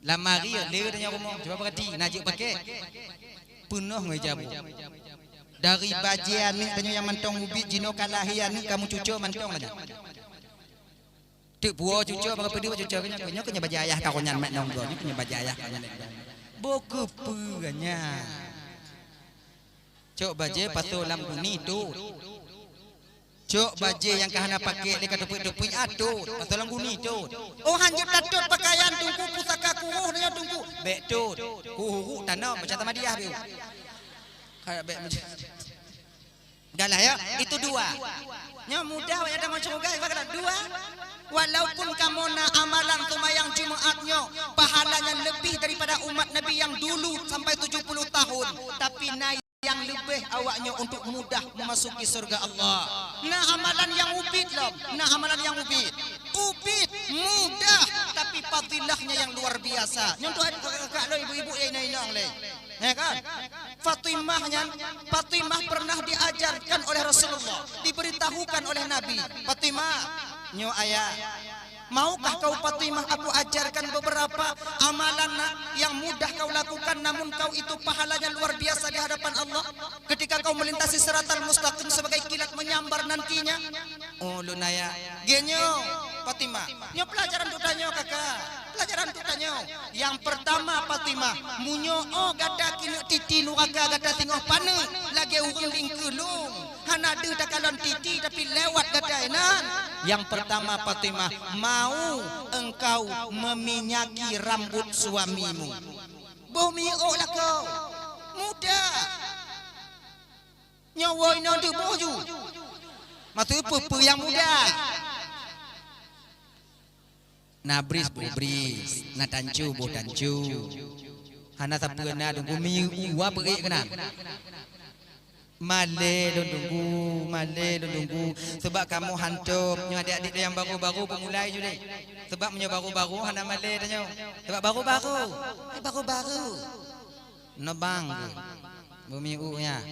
Lamari le tanyoe rumoh, cuba perhati, na jeuet pakék. Peunoh ngon ija brôk. Dari bajèe aneuk tanyoe nyang mantong ubit, jinoe ka lahé aneuk ka meucuco mantong lagèe. Teuk puwoe cuco bak peudeuh cuco keu nyoe, keu nyoe bajèe ayah kawan nyan mat nong droe, nyoe keu nyoe bajèe ayah kawan nyan. Boh keupeue nyan. Cok bajèe pasoe lam guni tot. Cok bajèe nyang ka hana pakék lé ka teupeue-teupeue, ah, tot. Pasoe lam guni tot. Oh, hanjeuet tatot pakaian Teungku, pusaka kuroh nyoe Teungku. Bèk tot. Kuroh tanom macam tamadiah beu. Ka bèk macam. Galah ya, itu dua. Nyoe mudah awak nyang tamong syeuruga, ibarat dua. Walaupun kamoe na amalan seumayang Jumaat nyoe, pahalanya lebih daripada umat Nabi yang dulu sampai tujuh puluh tahun, tapi na nyang leubeh awak nyoe untuk mudah memasuki syurga Allah. Na amalan nyang ubit lom, na amalan nyang ubit. Ubit, mudah, tapi fadilahnya yang luar biasa. Nyoe untuk kakak lôn, ibu-ibu nyang inong-inong lé. Ya kan? Fatimah nyan, Fatimah pernah diajarkan oleh Rasulullah, diberitahukan oleh Nabi, "Fatimah, nyoe ayah, maukah kau Fatimah aku ajarkan beberapa amalan na-, yang mudah kau lakukan, namun kau itu pahalanya luar biasa di hadapan Allah? Ketika kau melintasi siratal mustaqim sebagai kilat menyambar nantinya." Oh, lôn ayah. Geuh nyoe, Fatimah. Nyoe pelajaran untuk tanyoe, kakak. Pelajaran untuk tanyoe. Yang pertama, Fatimah, meunyoe oh gata keuneuk titi nuraka, gata singoh paneuk lagèe ureueng lingkeu lôn. Hana deuh takalon titi, tapi lewat gata inan. Yang pertama, Fatimah, mau engkau meminyaki rambut suamimu. Boh minyeuk lakoe. Mudah. Nyoe woe inong teuh boh ju. Maksud peue-peue nyang mudah. Na bris boh bris, na tancu boh tancu. Hana sapeue na Teungku, minyeuk uwa peuék keunan. Malèe lôn Teungku, malèe lôn Teungku. Sebab kamoe hantom, nyoe adik-adik nyang baru-baru peumulai ju deh. Sebab meunyoe baru-baru hana malèe tanyoe. Sebab baru-baru. Eh, baru-baru. Neubang. Bumi u nyan.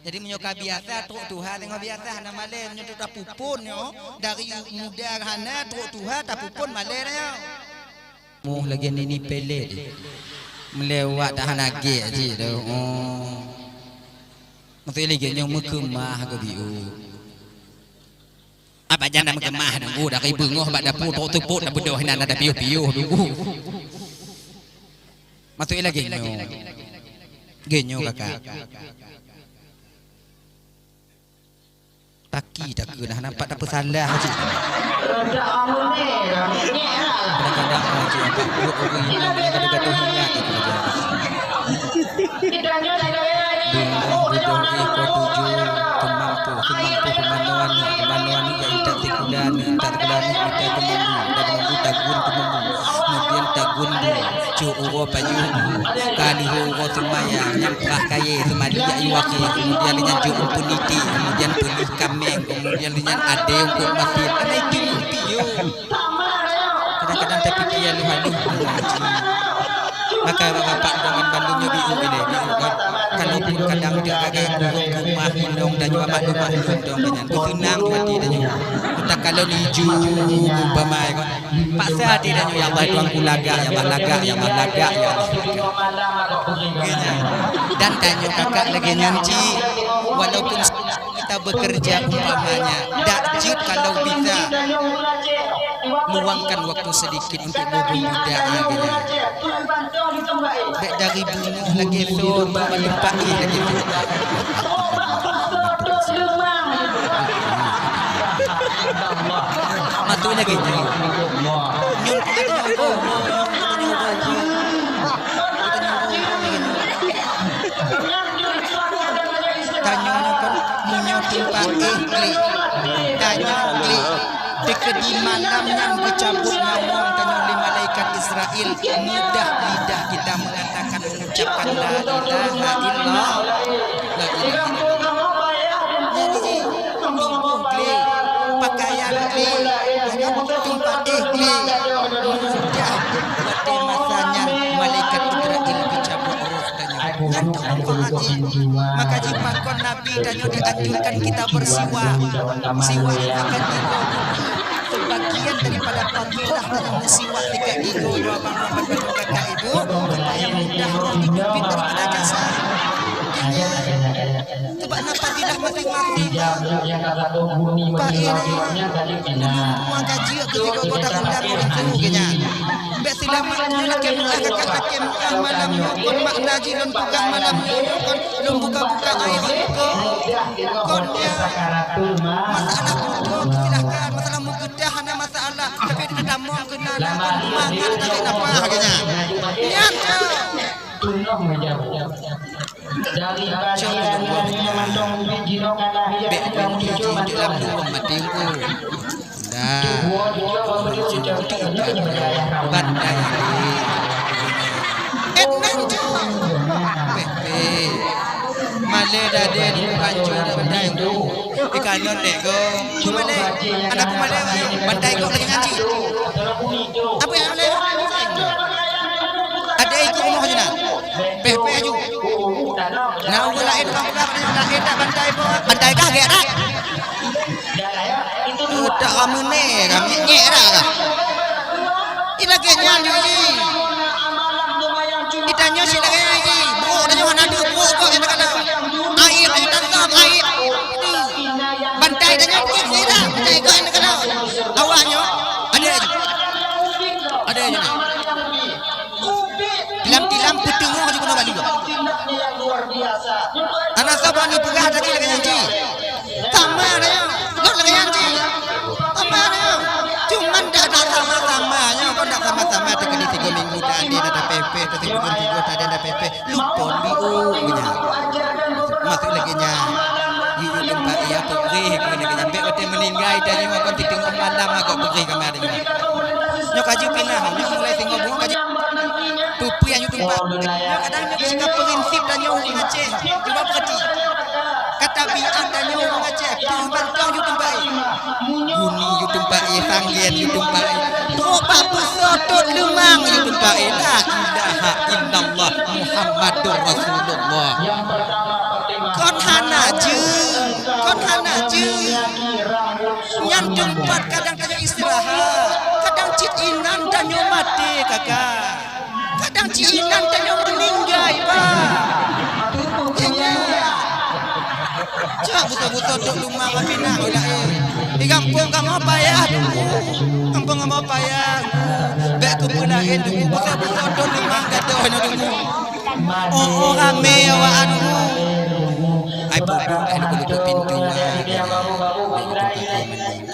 Jadi meunyoe ka biasa, trok tuha teungoh biasa, hana malèe. Meunyoe tapupon nyoe, dari muda hana, trok tuha tapupon malèe nyoe. Moh lagèe nini pelet. Meulewat dah hana gèt cit tu. Oh. Maksud lagèe nyoe meukeumah keu biu. Abah jan dah meukeumah Teungku, dari beungoh bak dapu trok teupot tabeudôh inan ada piôh-piôh Teungku. Maksud lagèe nyoe. Lagèe nyoe kakak. Taki takeu nah nampak tapeusalah cit. Kadang-kadang cit nampak buet ureueng inong, kadang-kadang ingat itu saja. Beulah beudôh iko tujoh, teumampu, teumampu peumanoe aneuk, peumanoe aneuk jak intat sikula aneuk, intat sikula aneuk mita teumampu, intat teumampu tagun teumampu, kemudian tagun bu, cok uroe pajoh bu, ka lheueh uroe seumayang, nyang prah kayèe, seumali jak iwa kèe, kemudian nyan jok umpun iték, kemudian peulih kaméng, kemudian nyan adèe ungkot masin, hana itu mimpi yo. Kadang-kadang tapiké halôh-halôh. Maka bapak-bapak ngon bandum nyoe biu ilèe, biu kan. Kalaupun kadang teugagai kureueng keumah inong tanyoe, amat keumah inong tanyoe nyan, peuseunang hati tanyoe. Takalon iju umpama kan. Paksa hati tanyoe, "Ya Allah, Tuhanku lagak, ya Allah, lagak, ya Allah, lagak, ya Allah." Dan tanyoe kakak lagèe nyan cit, walaupun kita bekerja umpamanya, dak jeuet kalau bisa luangkan waktu sedikit untuk boh-boh budak lagèe nyan. Bèk dari beungoh lagèe so, bak meulimpah lagèe so. Maksudnya gitu. Nyoe bukan nyoe. Tanyoe nyoe kon meunyoe tumpah éh klik. Tanyoe klik. Teukeudi malam nyan geucabut nyawöng tanyoe lé malaikat Israel, mudah lidah kita mengatakan, mengucapkan la ilaha illallah. La ilaha illallah. Nyan jih, tuboh glé, pakaian glé, tumpah éh glé. Mudah watée masa nyan malaikat Israel geucabut roh tanyoe. Nyan manfaat jih. Maka jih pakon Nabi tanyoe dianjurkan kita bersiwak. Siwak akan iboh sebagian daripada fadilah tanyoe meusiwak dekat igoe dua bangon bandum kakak ibu, supaya mudah roh jipeubiet daripada jasad. Sebab na fadilah masing-masing. Pak ini, ulôn buang gaji keu sigoe-goe undang-undang ureueng tuha keu nyan. Bèk seulamat nyoe lakèe meu'ah, kakak lakèe meu'ah malam nyoe kon, makna jih lôn peugah malam nyoe kon, lôn buka-buka aib kon. Kon nyan masalah kuto, silahkan. Masalah meugeutah hana masalah, tapi tatamong keunan kon, mangat tasék nafah keu nyan. Nyan cok. Dari bagi anu mantong ubit jinoe ka lahé, bèk ka muncul dalam lubang maté engko. Dah. Bandai. Eh, nang jawab. Bèk, bèk. Malèe dadeh di pancur bandai engko. Ikan non dek go. Cuma deh, anak ku malèe, bandai go lagèe nyan cit. Apa yang malèe? Ada ikut rumah je nak. Peh-peh aju. Nah, ureueng laén bang peugah, laén dak bantai boh. Bantai kah gèt dak? Eh, tak ramune, ramé nyek dak kah? Ih, lagèe nyan jih. Ih, tanyoe cit lagèe nyan jih. Brôk tanyoe hana deuh, brôk kok nyang teuka. Aib tanyoe tasam, aib. Bantai tanyoe peuet dak, bantai kok nyang teuka. Awak nyoe, ada aju. Ada aju nah. Tilam-tilam peuteungoh jih keunoe bak linggoe. Hana saban ipeugah lagèe nyan jih. Sama nyoe, lôn lagèe nyan jih. Sama nyoe. Cuman dak, dak sama-sama nyoe, kon dak sama-sama teukeudi tiga minggu tadi dak peh-peh, teukeudi tiga minggu tadi dak peh-peh. Lupon biôh nyan. Maksud lagèe nyan. Yuk, yuk, tempat iya peugreh keu lagèe nyan. Bèk watèe meuninggai tanyoe kon teuteungoh malam agak peugreh kama tanyoe. Nyoe ka jeuet pinah, nyoe mulai singoh bunoe ka jeuet. Peue-peue nyang yue tumpah. Nyoe kadang nyoe sika prinsip tanyoe ureueng Aceh. Cuba peurati. Ka tabiat tanyoe ureueng Aceh. Peue mantong yue tumpah. Buni yue tumpah, sanggen yue tumpah. Trok bak peusoe tot leumang yue tumpah. La ilaha illallah Muhammadur Rasulullah. Kon hana jeuet, kon hana jeuet. Nyan teumpat kadang tanyoe istirahat, kadang cit inan tanyoe maté, kakak. Kadang cit inan tanyoe meuninggai, bah. Ingat. Cok buto-buto dok luma mapinah, ulah, eh. Di gampông kamoe payah, Teungku. Gampông kamoe payah, Teungku. Bèk keupeue laén, Teungku. Buto-buto dok luma gadoh nyoe, Teungku. Oh, oh, ramé awak anu. Ai bodoh, ai lubuk-lubuk pintu, ah.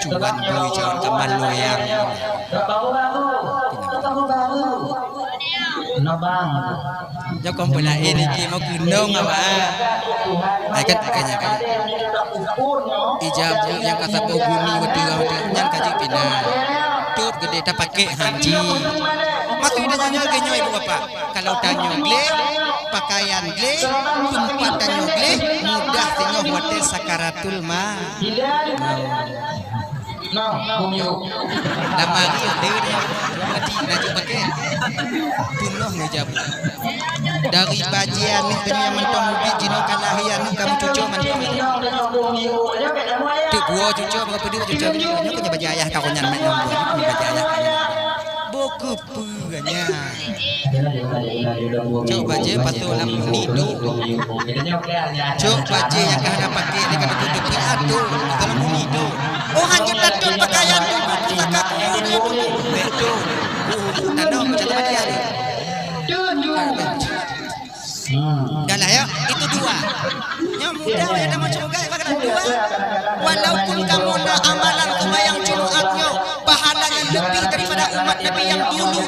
Cuan bui, cuan kamal loyang. Nabang. Jokong pula ini ki mau gunung apa? Ai kan, kan, kan. Ija bu nyang ka saboh bumi, beutôi, beutôi. Nyang ka jipinah. Tut geudeh tapaké haji. Maksud tanyoe, nyoe ibu bapak. Kalau tanyoe gleh, pakaian gleh, teumpat tanyoe gleh, mudah singoh watèe sakaratul ma-, maut. Lamari ada dia. Mati, nak jumpa ke? Bunoh ngeujaweueb. Dari bajèe aneuk tanyoe nyang mantong ubit jinoe ka lahé aneuk ka meucucok mantong. Teuk gua cucok, meupeudeuh cucok, nyoe keuh bajèe ayah ka nyan mat nyoe, nyoe keuh bajèe ayah ka nyan. Boh keupeue nyan. Cok bajèe pasoe lam bumi tu. Cok bajèe nyang ka hana paké lé ka tutup-tutup, pasoe lam bumi tu. Oh, hana tatot pakaian tu, pusaka kubur nyoe tu. Betul. Oh, tanah macam mana dia ni? Hmm. Dah lah ya, itu dua. Nyang mudah ya, nama syurga, ibarat dua. Walaupun kamoe na amalan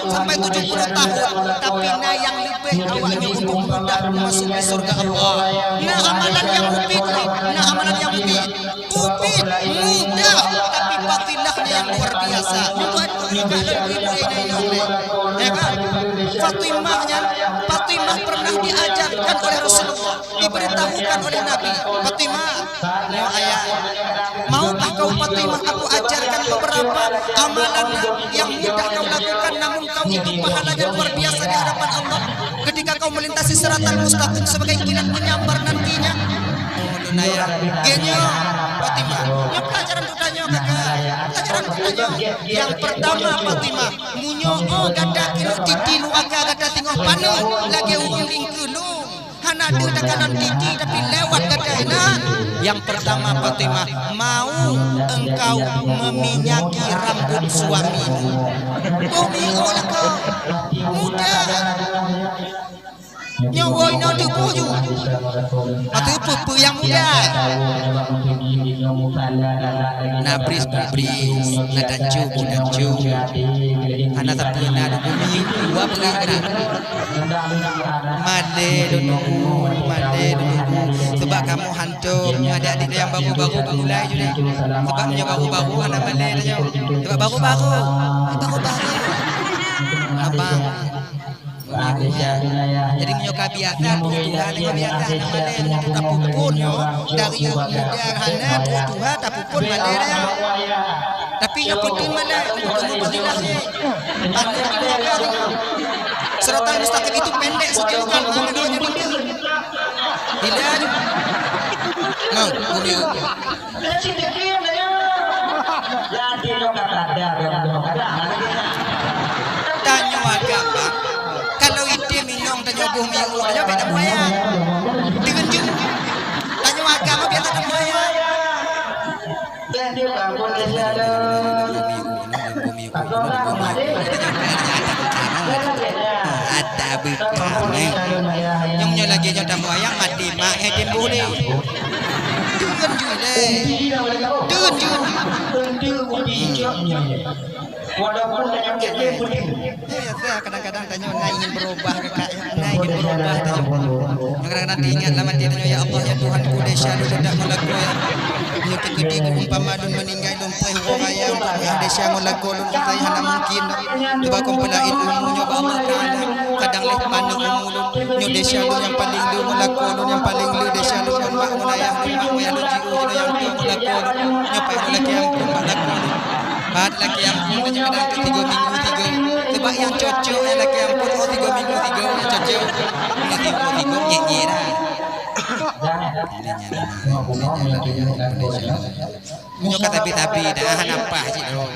sampai tujuh puluh tahun, tapi na nyang leubeh awak nyoe untuk mudah masuk di syurga Allah. Na amalan nyang ubit lom, na amalan nyang ubit. Ubit, mudah, tapi fadilahnya yang luar biasa. Nyoe buat ibu-ibu, inong-inong lé. Ya kan? Fatimah nyan, Fatimah pernah diajarkan oleh Rasulullah, diberitahukan oleh Nabi, "Fatimah, nyoe ayah. Maukah kau, Fatimah, aku ajarkan beberapa amalan yang mudah kau lakukan, namun kau itu pahalanya luar biasa di hadapan Allah ketika kau melintasi siratal mustaqim sebagai kilat menyambar nantinya?" Oh, lôn ayah. Geuh nyoe, Fatimah. Nyoe pelajaran geutanyoe, kakak. Pelajaran geutanyoe. Yang pertama, Fatimah, meunyoe gata keuneuk titi luaka gata teungoh paneuk lagèe ureueng lingkeu lôn. Hana deuh takalon titi, tapi lewat gata inan. Yang pertama, Fatimah, mau engkau meminyaki rambut suamimu. Boh miôk lakoe. Mudah. Nyoe woe inoe teupeue ju. Ateueh peue-peue nyang mudah. Na bris-bris, na dancu-dancu. Hana sapeue na di bumi, dua peugah na. Malèe lôn nunggu, malèe lôn nunggu. Sabab kamoe hantom, adik-adik nyang baru-baru ka mulai ju deh. Sabab nyang baru-baru hana malèe tanyoe. Sabab baru-baru. Baru-baru. Abang. Jadi meunyoe ka biasa, tuha-tuha lé ka biasa hana malèe, meunyoe tapupun nyoe, dari muda hana, tuha-tuha tapupun malèe dah. Tapi nyoe peuteun malèe, kamoe fadilah jih. Siratal mustaqim itu pendek saja, kan? Mana nak jadi tu? Bila tu? Nah, boleh. Tanyoe agam, Bang. Kalau item inong tanyoe boh miôk, tanyoe bèk tamuayang. Deungon ju. Tanyoe agam, biasa tamuayang. Ada bukan, eh? Nyang nyoe lagèe nyoe tamuayang, maté mak, eh, timbul deh. Deungon ju deh. Deungon ju. Walaupun tanyoe kecil pun. Ya, ya, kadang-kadang tanyoe na ingin berubah, kakak, ya. Na ingin berubah tanyoe. Kadang-kadang teuingat lam até tanyoe, "Ya Allah, ya Tuhanku, desya lôn dak meulakoe, ya." Nyoe teukeudi umpama lôn meuninggai, lôn preh uroe raya untuk meuah desya ngon lakoe lôn, hana mungkin. Cuba kon peulaén umu nyoe bak Allah Taala. Kadang lé paneuk umu lôn, nyoe desya lôn nyang paleng le ngon lakoe lôn, nyang paleng le desya lôn ngon mak ngon ayah lôn, mak ngon ayah lôn jiôh jinoe nyang tuha ngon lakoe lôn. Nyoe payah lôn lakèe amphon bak lakoe lôn. Pat lakèe amphon nyoe kadang tiga minggu tiga. Sebab nyang cocok nyang lakèe amphon, oh, tiga minggu tiga nyang cocok. Tiga minggu tiga nyek-nyek dah. Ini nyang, ini nyang, ini nyang. Nyoe ka tabi-tabi dah, hana paih cit droe.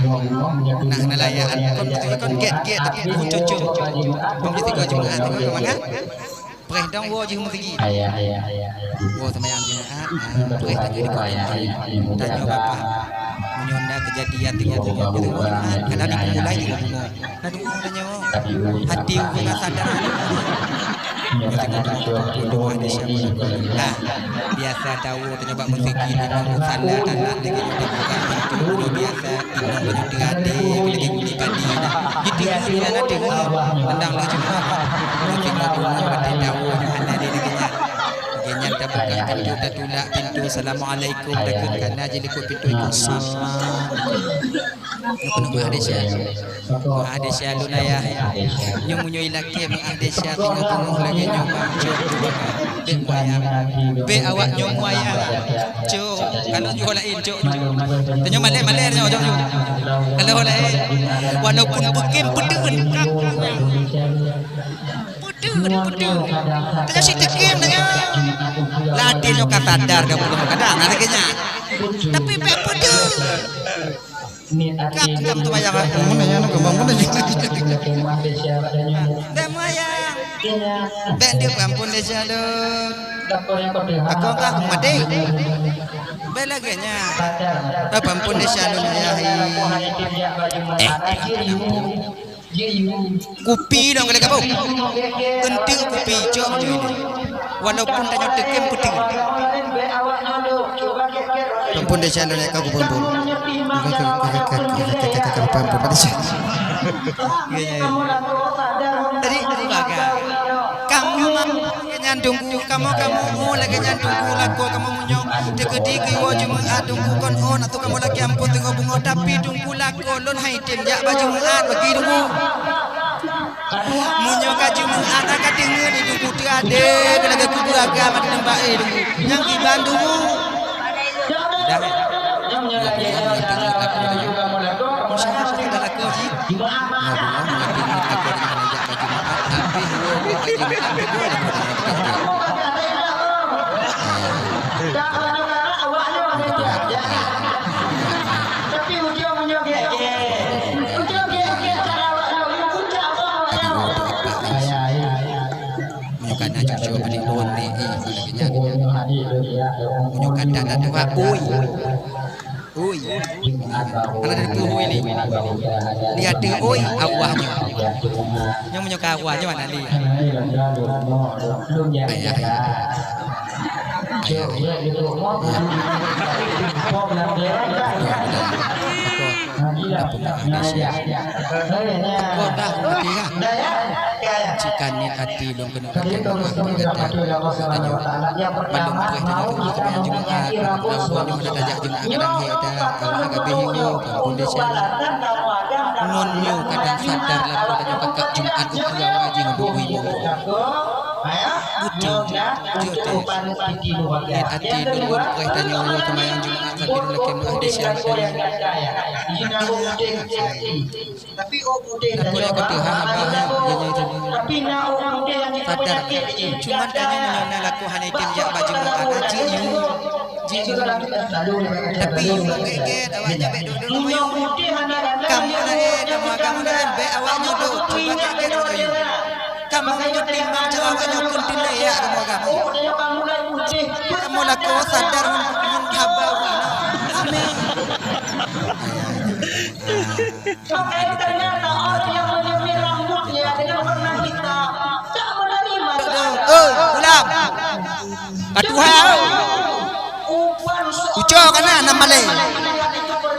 Nah, hana layak. Kon, kon gèt-gèt tapi kon cocok. Kon tiga Jumaat, tiga Jumaat. Preh dong woe jih meuseujid. Woe seumayang Jumaat, ah, preh tanyoe di kota. Tanyoe bapak. Meunyoe na keujadian tiga Jumaat, kadang dimulai tiga Jumaat. Nah, doa tanyoe. Hati ureueng sadar. Nah, biasa tahu tanyoe bak meuseujid, imam musala, talat lagèe nyoe tabuka pintoe, biasa inong tanyoe teuadé lagèe guni padi. Jadi, ini lah nanti, tendang laju. Nanti mau bunyi, nanti tahu, hana ada lagi nyan. Lagèe nyan tabuka pintoe, tatulak pintoe, "Assalamualaikum," takheun kana jilikot pintoe, "Assalamualaikum." Nyoe keuneuk meuah desya. Meuah desya lôn ayah. Nyoe meunyoe ilakèe meuah desya teungoh-teungoh lagèe nyoe bang, cok, cok. Bèk muayang. Bèk awak nyoe muayang. Cok. Kalau nyoe laén, cok. Tanyoe malèe-malèe nyoe, cok, cok. Kalau laén, walaupun beukem peudeuen. Peudeuen, peudeuen. Tanyoe si teukem tanyoe. Ladèe nyoe ka sadar ka peue kadang lagèe nyan. Tapi bèk peudeuen. Kak, kak tu bayang, ah. Mana yang nak kembang, mana yang Bèk muayang. Bèk dia ampun desya lôn. Aku kah mati. Bèk lagèe nyan. Bèk ampun desya lôn, ayah. Eh. Kupi dong kali kabu. Enteuk kupi cok je. Walaupun tanyoe teukem peuting. Ampun desya lôn ka kupeue. Ampun desya. Jadi, jadi bagai. Kamoe ma-, lagèe nyan teungku, kamoe, kamoe, oh, lagèe nyan teungku lakoe kamoe meunyoe teukeudi keu Jumeu'at teungku kon, oh, na tu kamoe lakèe amphon teungoh beungoh, tapi teungku lakoe lôn han item jak bak Jumeu'at bagi teungku. Meunyoe ka Jumeu'at ka teungeut di teungku teuadé, keu lagèe kubu agam di teumpat, eh, teungku. Nyang kiban teungku. Dah. Nyoe beungoh ngon teungeut lakoe nyoe. Masyarakat kita lakoe jih. Nyoe beungoh ngon teungeut lakoe nyoe hana jak bak Jumeu'at, tapi nyoe bak Jumeu'at kedua lakoe nyoe teuka jak. Tapi ujong meunyoe gèt-gèt. Ujong gèt-gèt cara awak nyoe. Tapi nyoe teuka jak. Meunyoe ka na cucu aneuk lôn ni, eh, lagèe nyan. Meunyoe ka that, that tuha, ui. Ui. Hana teupeue ui lé. Li ateueh ui, awah nyoe. Nyoe meunyoe ka awah nyoe hana lé. Ayah, ayah. Ayah, ayah. Betul, betul. Betul. Apa mak ada siap? Betul dah, betul dah. Jika niat hati lôn keuneuk lagèe nyoe, aku kata, tanyoe, malum preh tanyoe teungoh seumayang Jumaat, lawan nyoe hana tajak Jumaat kadang hai ata, awak ka beuh nyoe, kampung desa nyoe. Ngon nyoe kadang sadar lakoe tanyoe kakak Jumaat ukeue awai jih ngon bubui bubui. Beutôi, beutôi. Niat até lôn ngon preh tanyoe seumayang Jumaat sampoe lôn lakèe meu'ah di siang tanyoe. Tapi ôk putéh tanyoe, tapi na ôk putéh nyang jipeunyakét jih. Cuman tanyoe meunyoe na lakoe hana item jak bak Jumaat, jeuet yue. Jeuet yue. Tapi yue gèt-gèt, awak nyan bèk duek-duek ngon yue. Kamoe laén, kamoe agam laén, bèk awak nyan duek. Cuba gèt-gèt ngon yue. Kamoe meunyoe timbang cara awak nyan keuntèe ya kamoe agam. Kamoe lakoe sadar ngon, ngon haba wina. Amin. Maka ternyata orang yang menyemir rambutnya dengan warna hitam tak menerima keadaan. Oi, ulam. Ka tuha, oi. Ucok kana nam malèe.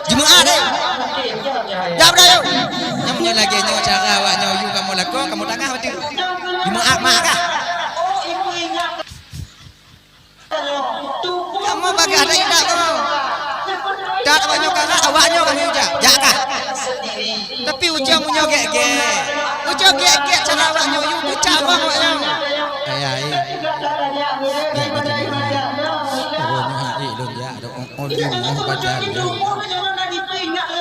Jumaat, eh. Jawab dah, yuk. Nyoe meunyoe lagèe nyoe cara awak nyoe, yue kamoe lakoe, kamoe tangah beutôi. Jumaat mak kah? Kamoe bagaih ada indak kamoe. Dat awak nyoe kana, awak nyoe kamoe jak. Jak kah? Tapi ujong meunyoe gèt-gèt. Ujong gèt-gèt cara awak nyoe, yue peucah bang awak nyoe. Ayah, eh. Jak baju ni. Oh, nyoe hai, eh, lôn jak. Ada ong-ong di rumah badan, ya.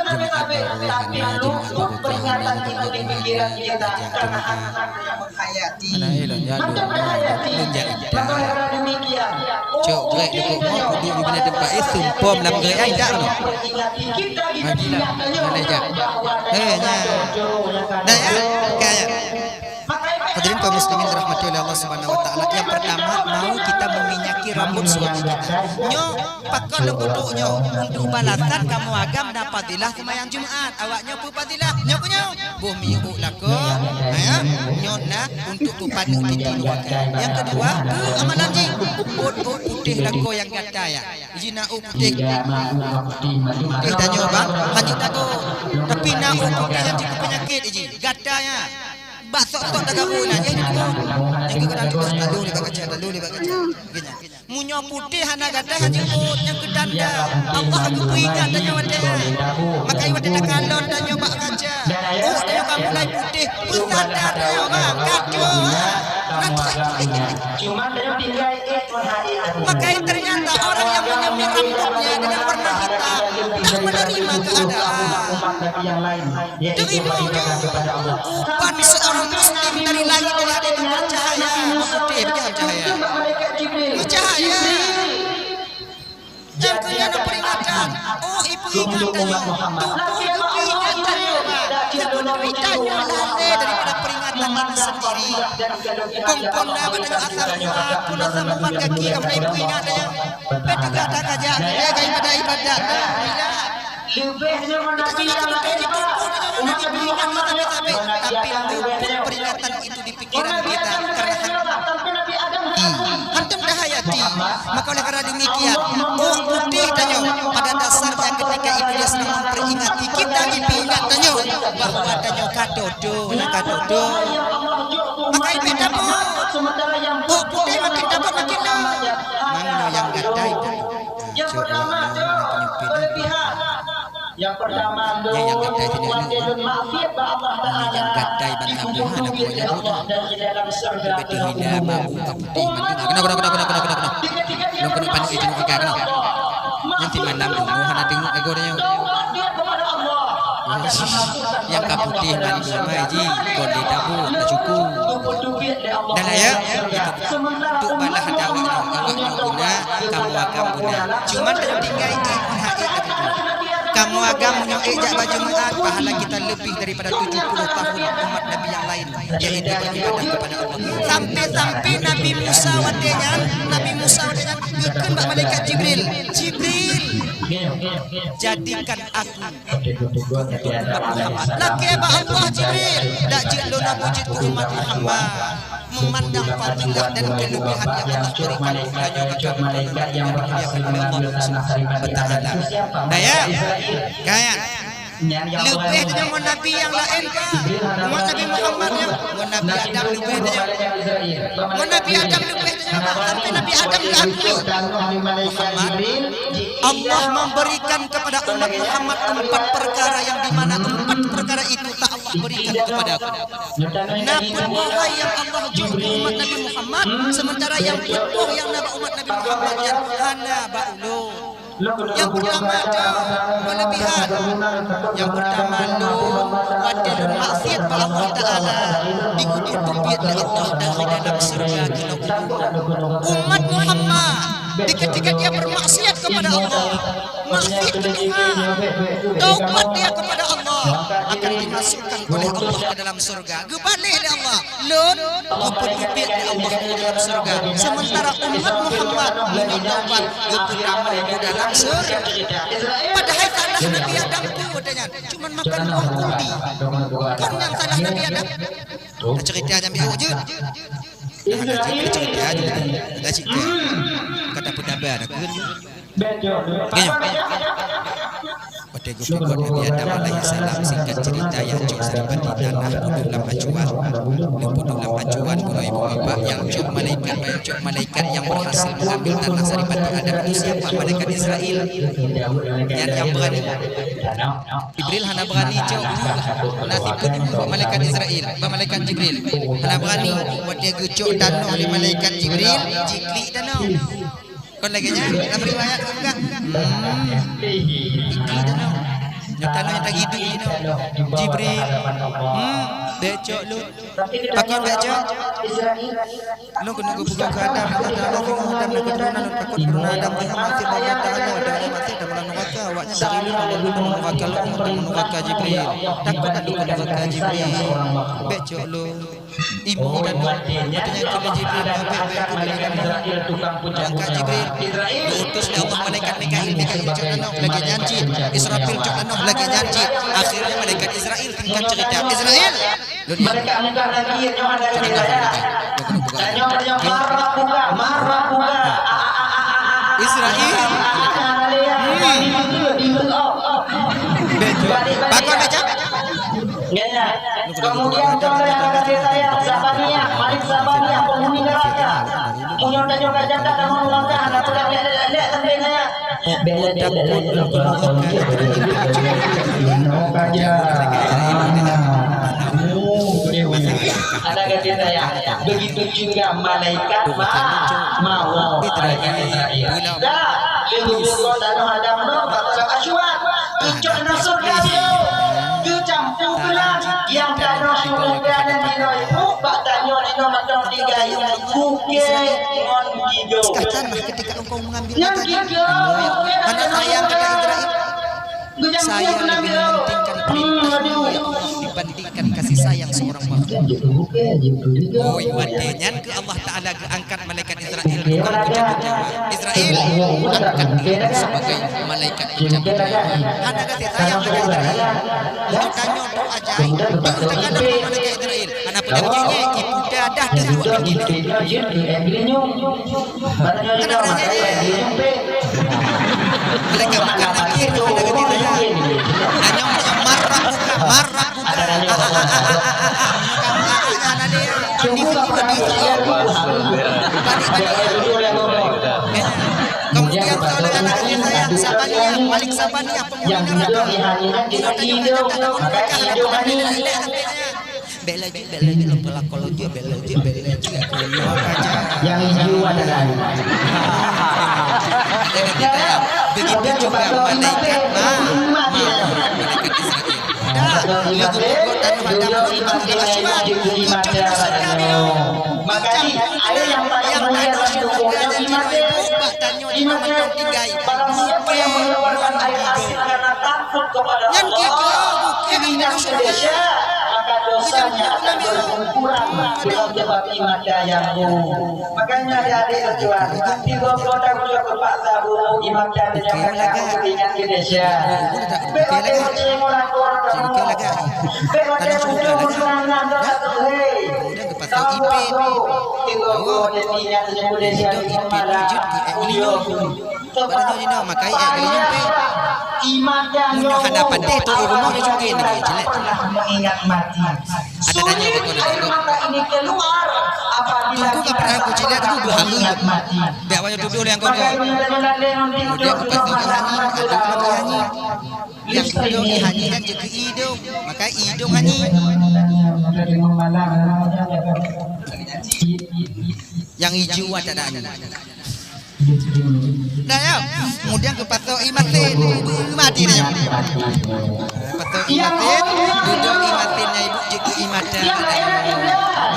Jumaat baru hana, Jumaat baru hana, Jumaat hana, tajak Jumaat. Hana, eh, lôn jak, lôn, lôn jak intat. Cok grek dukuk mo, kudu di mana tempat, eh, sumpom lam grek, eh, intat no. Ngaji lah. Mana jak? Eh, nya. Dah, ya? Okey, ya. Hadirin kaum muslimin dirahmati oleh Allah Subhanahu wa taala, yang pertama, mau kita meminyaki rambut suami kita. Nyoe pakon lôn peuduek nyoe, untuk balasan kamoe agam na fadilah seumayang Jumaat. Awak nyoe peue fadilah? Nyoe keu nyoe. Boh miyueb lakoe, ya. Nyoe na untuk peupaneuk piti nuraka. Yang kedua, keu amalan jih, ôk-ôk putéh lakoe nyang gata ya. Jih na ôk putéh. Putéh tanyoe bang, hana tago. Tapi na ôk putéh nyang jipeunyakét jih. Gata ya. Bak sok-sok tagabu na, eh, nyang keu kadang tugaih talu nibak kaca, talu nibak kaca. Geuh nyan. Meunyoe putéh hana gata hana jeuet, nyang keu tanda Allah geupeuingat tanyoe watèe nyan. Maka watèe takalon tanyoe bak kaca, ôk tanyoe ka mulai putéh, peusadar tanyoe bak kaca. Maka ternyata orang yang menyemir rambutnya dengan warna hitam tak menerima keadaan. Terima uban seorang muslim dari langit, dari adanya bercahaya, putih bercahaya. Bercahaya. Nyang keu nyan peringatan. Oh, ipeuingat tanyoe. Tuboh ipeuingat tanyoe. Sebeutôi tanyoe lalè daripada peringatan itu sendiri. Kong-kong na bak tanyoe asam urat, pun asam urat gaki ka mulai peuingat tanyoe. Bèk teuga that ka jak, eh, ka ibadat-ibadat. Leubeh nyoe meunan. Tapi untuk peringatan itu di pikiran kita karena hana. Hantom dahayati. Maka oleh karena demikian, ôk putéh tanyoe pada dasarnya ketika Iblis sedang memperingati kita, dipeuingat tanyoe bahwa Tanyoe ka tutoe, ka tutoe. Maka ibit tabot. Oh, putéh makin tabot makin na. Mang nyoe nyang gata ibit. Cok awak nyoe na peunyakét. Nyang gata sini ni. Nyang gata bansa Tuhan aku nyebut. Seperti hina mabuk ka putéh mantong. Kena, kena, kena, kena, kena, kena, kena. Belum kena panik itu nak pegang, kena. Nanti malam dulu hana tengok lagu dia. Yang ka putéh mandum ai ji, kon di tabung, ka cukup. Dan ya, untuk balah ada awak nyoe, awak nyoe guna, kamoe agam guna. Cuman tanyoe tinggai ék, hana ék lagi. Kamoe agam meunyoe ék jak bak Jumat, pahala kita lebih daripada tujuh puluh tahun umat Nabi yang lain, yaitu beribadah kepada Allah. Sampai-sampai Nabi Musa watée nyan, Nabi Musa watée nyan geukheun bak malaikat Jibril, "Jibril, jadikan aku untuk umat Muhammad." Lakée bak Allah, Jibril, dak jeuet lôn na beujeuet keu umat Muhammad. Memandang fadilah dan kelebihan yang Allah berikan kepadanya, maka malaikat yang berhasil mengambil tanah Kalimantan itu siapa? Nah, ya. Kaya. Leubeh tanyoe ngon nabi nyang laén ka. Umat Nabi Muhammad nyoe, ngon Nabi Adam leubeh tanyoe. Ngon Nabi Adam leubeh tanyoe ka. Sampai Nabi Adam geukui, Muhammad, Allah memberikan kepada umat Muhammad empat perkara yang di mana empat perkara itu tak Allah berikan kepada aku. Na peuet boh hai nyang Allah jok keu umat Nabi Muhammad, sementara nyang peuet boh nyang na bak umat Nabi Muhammad nyan hana bak ulôn. Nyang peurtama tu keulebihan. Nyang peurtama, lôn watée lôn maksiat bak Allah Taala, diutus teubiet lé Allah dari dalam syeuruga keu lôn. Umat Muhammad, di ketika dia bermaksiat kepada Allah, maksiat keu Tuhan, taubat dia kepada Allah, akan dimasukkan oleh Allah ke dalam syeuruga. Geubaleh lé Allah, lôn geupeuteubiet lé Allah di dalam syeuruga. Sementara umat Muhammad meunyoe taubat geupeutamong di dalam syeuruga. Padahai salah Nabi Adam tu watée nyan, cuman makan buah kuldi. Kon nyang salah Nabi Adam. Cerita nyang biasa je. Dah ada cerita, ada cerita je. Ada cerita. Kata peudaba dah keu. Oke, jom. Watée geupeubuet Nabi Adam alaihissalam, singkat cerita, nyang cok saripati tanah peuduek lam acuan. Lheueh peuduek lam acuan, bunoe ibu bapak, nyang cok malaikat, nyang cok malaikat nyang berhasil mengambil tanah saripati Adam itu siapa? Malaikat Israel. Nyan nyang berani. Jibril hana berani cok. Nasib pun malaikat Israel, malaikat Jibril. Hana berani. Watée geucok tanoh lé malaikat Jibril, jiklik tanoh. Kon lagée nyan, lam riwayat bukan? Hmm. Jiklik tanoh. Nyoe tanoh nyang tagi duek nyoe. Jibril. Hmm. Bék cok lôn. Pakon bék cok? Lôn keuneuk geupeugah keu Adam, Allah Taala singoh Adam na keuturonan, lôn takot keuturonan Adam teungoh maksiat bak Allah Taala, Adam maksiat dan dalam neuraka, awaknyan dari lôn, Allah lôn, neuraka lôn, neuraka Jibril. Takot lôn keu neuraka Jibril. Bék cok lôn. Ibu dan watée nyan Jibril, malaikat Jibril, diutus lé Allah malaikat Mikail, Mikail cok tanoh lagée nyan cit, Israfil cok tanoh lagée nyan cit. Akhirnya malaikat Israel, singkat cerita, Israel. Malaikat muka lagi nyoe ada lagi saya. Tanya, tanya, marah buka, marah buka. Israel. Hmm. Bakon macam? Ya, ya. Kemudian contoh yang akan saya sayang, Zabaniah, Malik Zabaniah, penghuni neraka. Punya tanya kat jaga, kamu neraka, anak pegang lek-lek sampai saya. Bela, bela, bela, bela. Ada kata saya, begitu juga malaikat ma-, maut, malaikat Israel. Dah, dia betul-betul tanoh Adam noh, bak tanoh Asyuan. Icok na surga dia. Dia campur pulang. Yang tanoh syurga dan dinoe ibu, bak tanyoe dinoe macam tiga yang bukit ngon tidur. Engkau mengambil kata-kata Allah. Hana sayang kata Ibrahim. Saya lebih mementingkan perintah Allah dibandingkan kasih sayang seorang makhluk. Oi, watée nyan keu Allah Taala geuangkat malaikat Israel, bukan geucabut nyawa. Israel, angkat dirimu sebagai malaikat pencabut nyawa. Hana kasih sayang malaikat Israel. Tanyoe tu ajaib, tu takalon malaikat Israel. Hana peudeuh jih, ibu dadah teuh dua binéh. Malaikat makan lagi, malaikat Israel. Tanyoe marah buka. Marah bukan. Kamu agaknya ada deh. Kondisi tadi. Balik, balik. Kemudian kalau dengan anak saya, Sabania, Malik Sabania, penghuni neraka. Dia tanya, "Kita hidup, maka hidup hari ini." Bela jih, bela jih, lom pelakon lom jih, bela jih, bela jih, aku nyoe aja. Yang hijau ada lagi. Begitu juga malaikat ma-, ma-, malaikat Israel. Dah, lagu pokok tanyoe ada Muhammad Rasulullah. Tujuh belas surga, Bro. Maka ni, ada yang paling mulia dalam tubuh Nabi Muhammad. Bak tanyoe jinoe mantong tinggai. Barang siapa yang mengeluarkan air asli karena takut kepada Allah, ingin surga, maka dosanya akan berkurang dengan sebab iman yang buruk. Makanya adik-adik tuan, tiga puluh tahun juga terpaksa buruk iman dan ingat ke desa. Betul, betul. Betul, betul. Kemudian geupasoe ipét. Tiga puluh tahun ingat ke desa. Pada nyoe jinoe makai ék geulinyueng pé. Meunyoe hana patéh tu rumoh nyoe cungké lagèe jilét. Ada tanya ke kau lagi? Tunggu ka pernah aku cilét tu dua hari. Biar banyak tuduh yang kau kau. Kemudian aku pasti hanyi, ada lagi hanyi. Yang tuduh hanyi kan jaga hidung, makai hidung hanyi. Yang hijau ada tak hanyi? Nah, ya. Kemudian geupasoe ié masin. Mati dia. Pasoe ié masin, duduk ié masin nyang ibu jeuet ié mata.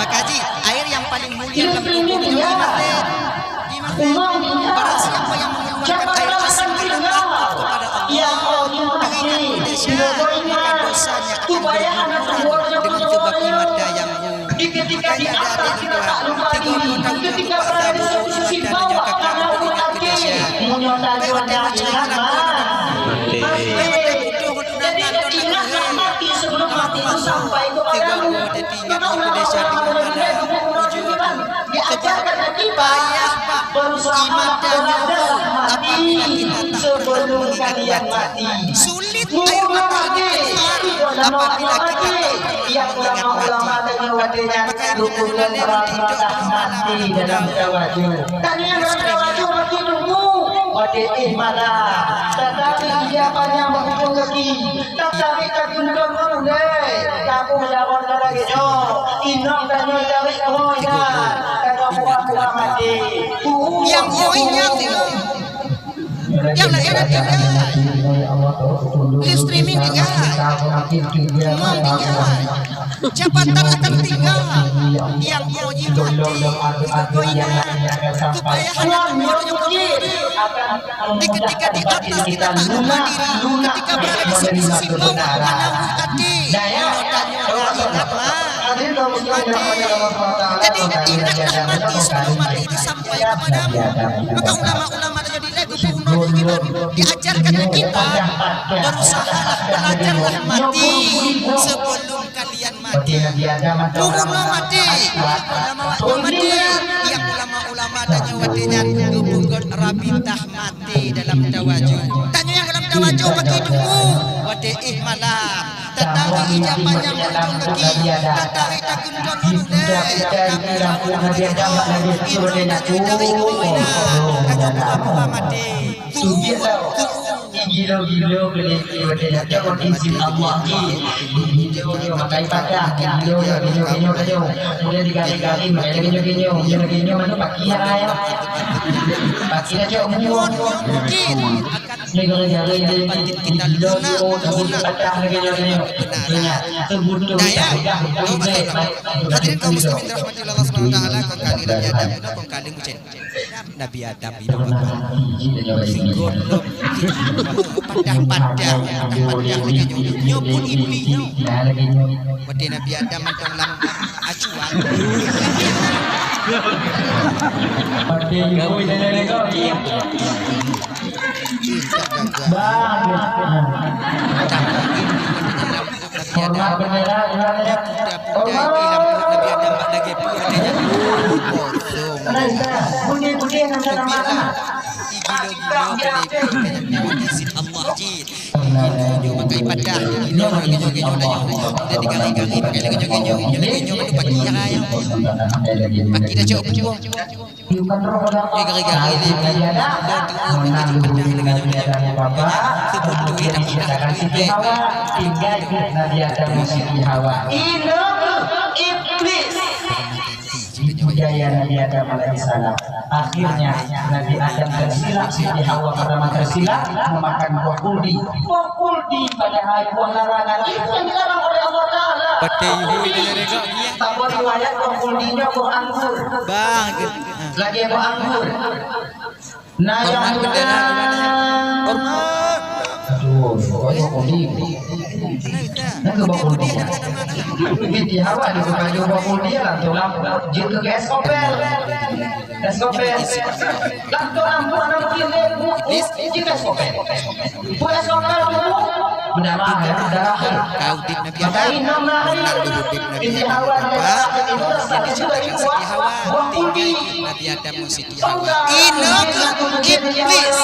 Maka jih, air yang paling mulia dalam tubuh itu ié masin. Ié masin. Barang siapa yang mengeluarkan air asam mata takut kepada Allah, teringat kepada Syahadat, maka dosanya akan berguguran dengan sebab ié mata yang Di ketika di atas kita tak lupa diri, di ketika berada di satu sisi bawah karena pun hati. Menyatakan ingatlah mati. Jadi ingatlah mati sebelum mati itu sampai kepadamu. Maka ulama diajarkan kita berusaha berada mati sebelum kalian mati. Sulit air mata ini keluar apabila kita tak pernah mengingat mati. Maka yang mengenal nanti hidup malam mati dalam tawajuh. Tanya yang dalam tawajuh mati tunggu. Mati ih malam. Tetapi dia panjang berhubung lagi. Tak tarik tak gendong dulu deh. Kamu lawan lagi nyoh. Inong dan nyoh tarik koi dah. Kata buah-buah mati. Yang koi yang Yang lain ada tinggal. Live streaming tinggal. Ngom tinggal. Jabatan akan tinggal. Yang mau jimat di Goyang. Supaya hanya tumbuh yang peduli. Di ketika di atas kita tak lupa diri. Ketika berada di sisi-sisi bawah, mana hati. Tanyoe ingatlah. Mati. Jadi ingatlah mati sebelum mati itu sampai kepadamu. Maka ulama-ulama Jadi lagu pun diajarkan ke kita, berusahalah, belajarlah mati sebelum kalian mati. Bunuhlah mati, ulama-ulama mati, yang ulama-ulama tanya watèe nyan geupeugot Rabi tah mati dalam tawajuh. Tanya yang dalam tawajuh bagi dulu watèe ih malam. Tatawi ija panyang ujong gaki, tatawi takeunton ureueng deh. Tapi lam ureueng deh, inong dan ija ri kuwina, tanyoe buka-buka maté. Tu'uh, tu'uh. Gilo-gilo keuneuk watèe nyan, cok izin Allah jih. Gilo-gilo makai padah, gilo-gilo, gilo-gilo. Kemudian digali-gali, makai gilo-gilo, gilo-gilo, mana pakiha ya? Pakiha cok buah. Mungkin akan Hadirin kaum muslimin dirahmati Allah Subhanahu wa Taala, kong kali Nabi Adam, kong kali Musa. Nabi Adam itu bapak. Sigolom. Padah-padah, padah lagi nyoe. Nyoe pun iblis nyoe. Watèe Nabi Adam mantong lam acuan. Hormat bendera, gimana ya? Hormat. Putih-putih yang dalam mana? Allah jin. Nyoe makai patah, nyoe lagèe nyoe, lagèe nyoe, lagèe nyoe. Dia tiga kali, pakai lagèe nyoe, lagèe nyoe. Nyoe lagèe nyoe, pagi jarai. Pagi dah cok punggung. Nyoe gara-gara ini, dia tu, lagèe nyoe, lagèe nyoe. Sebut tu, dia tak pernah. Tinggai Nabi Adam dan Siti Hawa. Inoe iblis. Budaya Nabi Adam alaihissalam. Akhirnya, Nabi Adam tersilap, Siti Hawa pertama tersilap memakan buah khuldi. Buah khuldi padahal buah larangan. Itu yang dilarang oleh Allah Taala. Betul, itu yang dilarang. Tapi riwayat buah khuldinya buah anggur. Bang. Lagi buah anggur. Nah, hormat bendera di mana? Hormat. Aduh, pokoknya kuning. Nah, ke bawah kuning. Binti Hawa di bawah kuning, langsung lampu. Jatuh ke es kopel. Es kopel. Langsung lampu, anak kecil, jatuh es kopel. Buat es kopel, mendarah, ya, darah. Kau di Nabi Adam. Maka inam lah. Binti Hawa di darah, itu rasa juga ibu. Buah khuldi. Nabi Adam Siti Hawa. Inoe keuh iblis.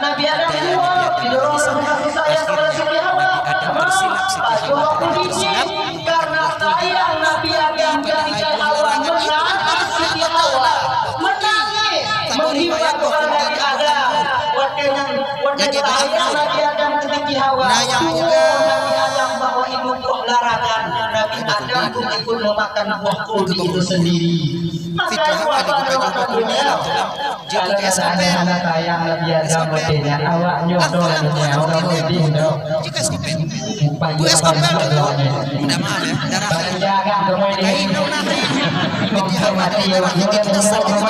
Nabi Adam dua, didorong rasa kasih sayang kepada Siti Hawa. Nabi Adam tersilap, Siti Hawa tersilap. Karena sayang Nabi Adam dan Siti Hawa, menangis Siti Hawa. Menangis. Menghibur Tuhan Nabi Adam. Watèe nyan, watèe sayang Nabi Adam keu Siti Hawa. Nabi Adam bahwa itu buah larangan. Nabi Adam pun ikut memakan buah khuldi itu sendiri. Maka itu apa yang Jeuet keu es kopel. Anak sayang Nabi Adam, es kopel. Awak nyoe dong, es kopel. Jeuet keu es kopel. Buat es kopel dulu. Minta maaf ya, darah. Kain dong, nah. Binti Hawa, Nabi Adam, Siti Hawa.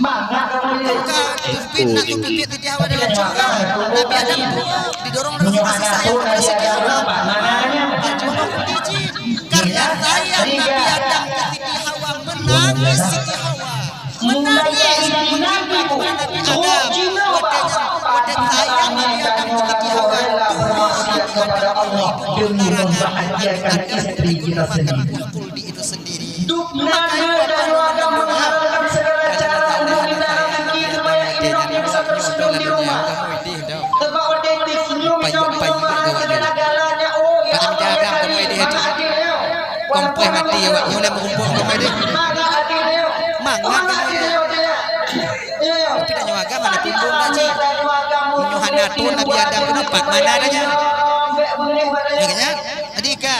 Bukan, tubit nak tubit Siti Hawa dalam syurga. Nabi Adam didorong rasa kasih sayang kepada Siti Hawa. Karena sayang Nabi Adam ke Siti Hawa, menangis Siti Hawa. Menangis, menangis. Watèe, watèe sayang Nabi Adam ke Siti Hawa. Demi membahagiakan istri kita sendiri. Duk na tanyoe agam menghalalkan segala cara untuk minta rezeki supaya inong bisa tersenyum di rumah. Sebab watèe senyum inong di rumah segala-galanya, oh, ya Allah, ya Karim, mangat adil nyoe. Kompres mati awak nyoe, meurumpok keumadé. Mangat adil nyoe. Mangat adil nyoe. Tapi tanyoe agam hana peumbông dah jih. Meunyoe hana thôn Nabi Adam keunoe, pat mana dah nyan? Makanya, Adika.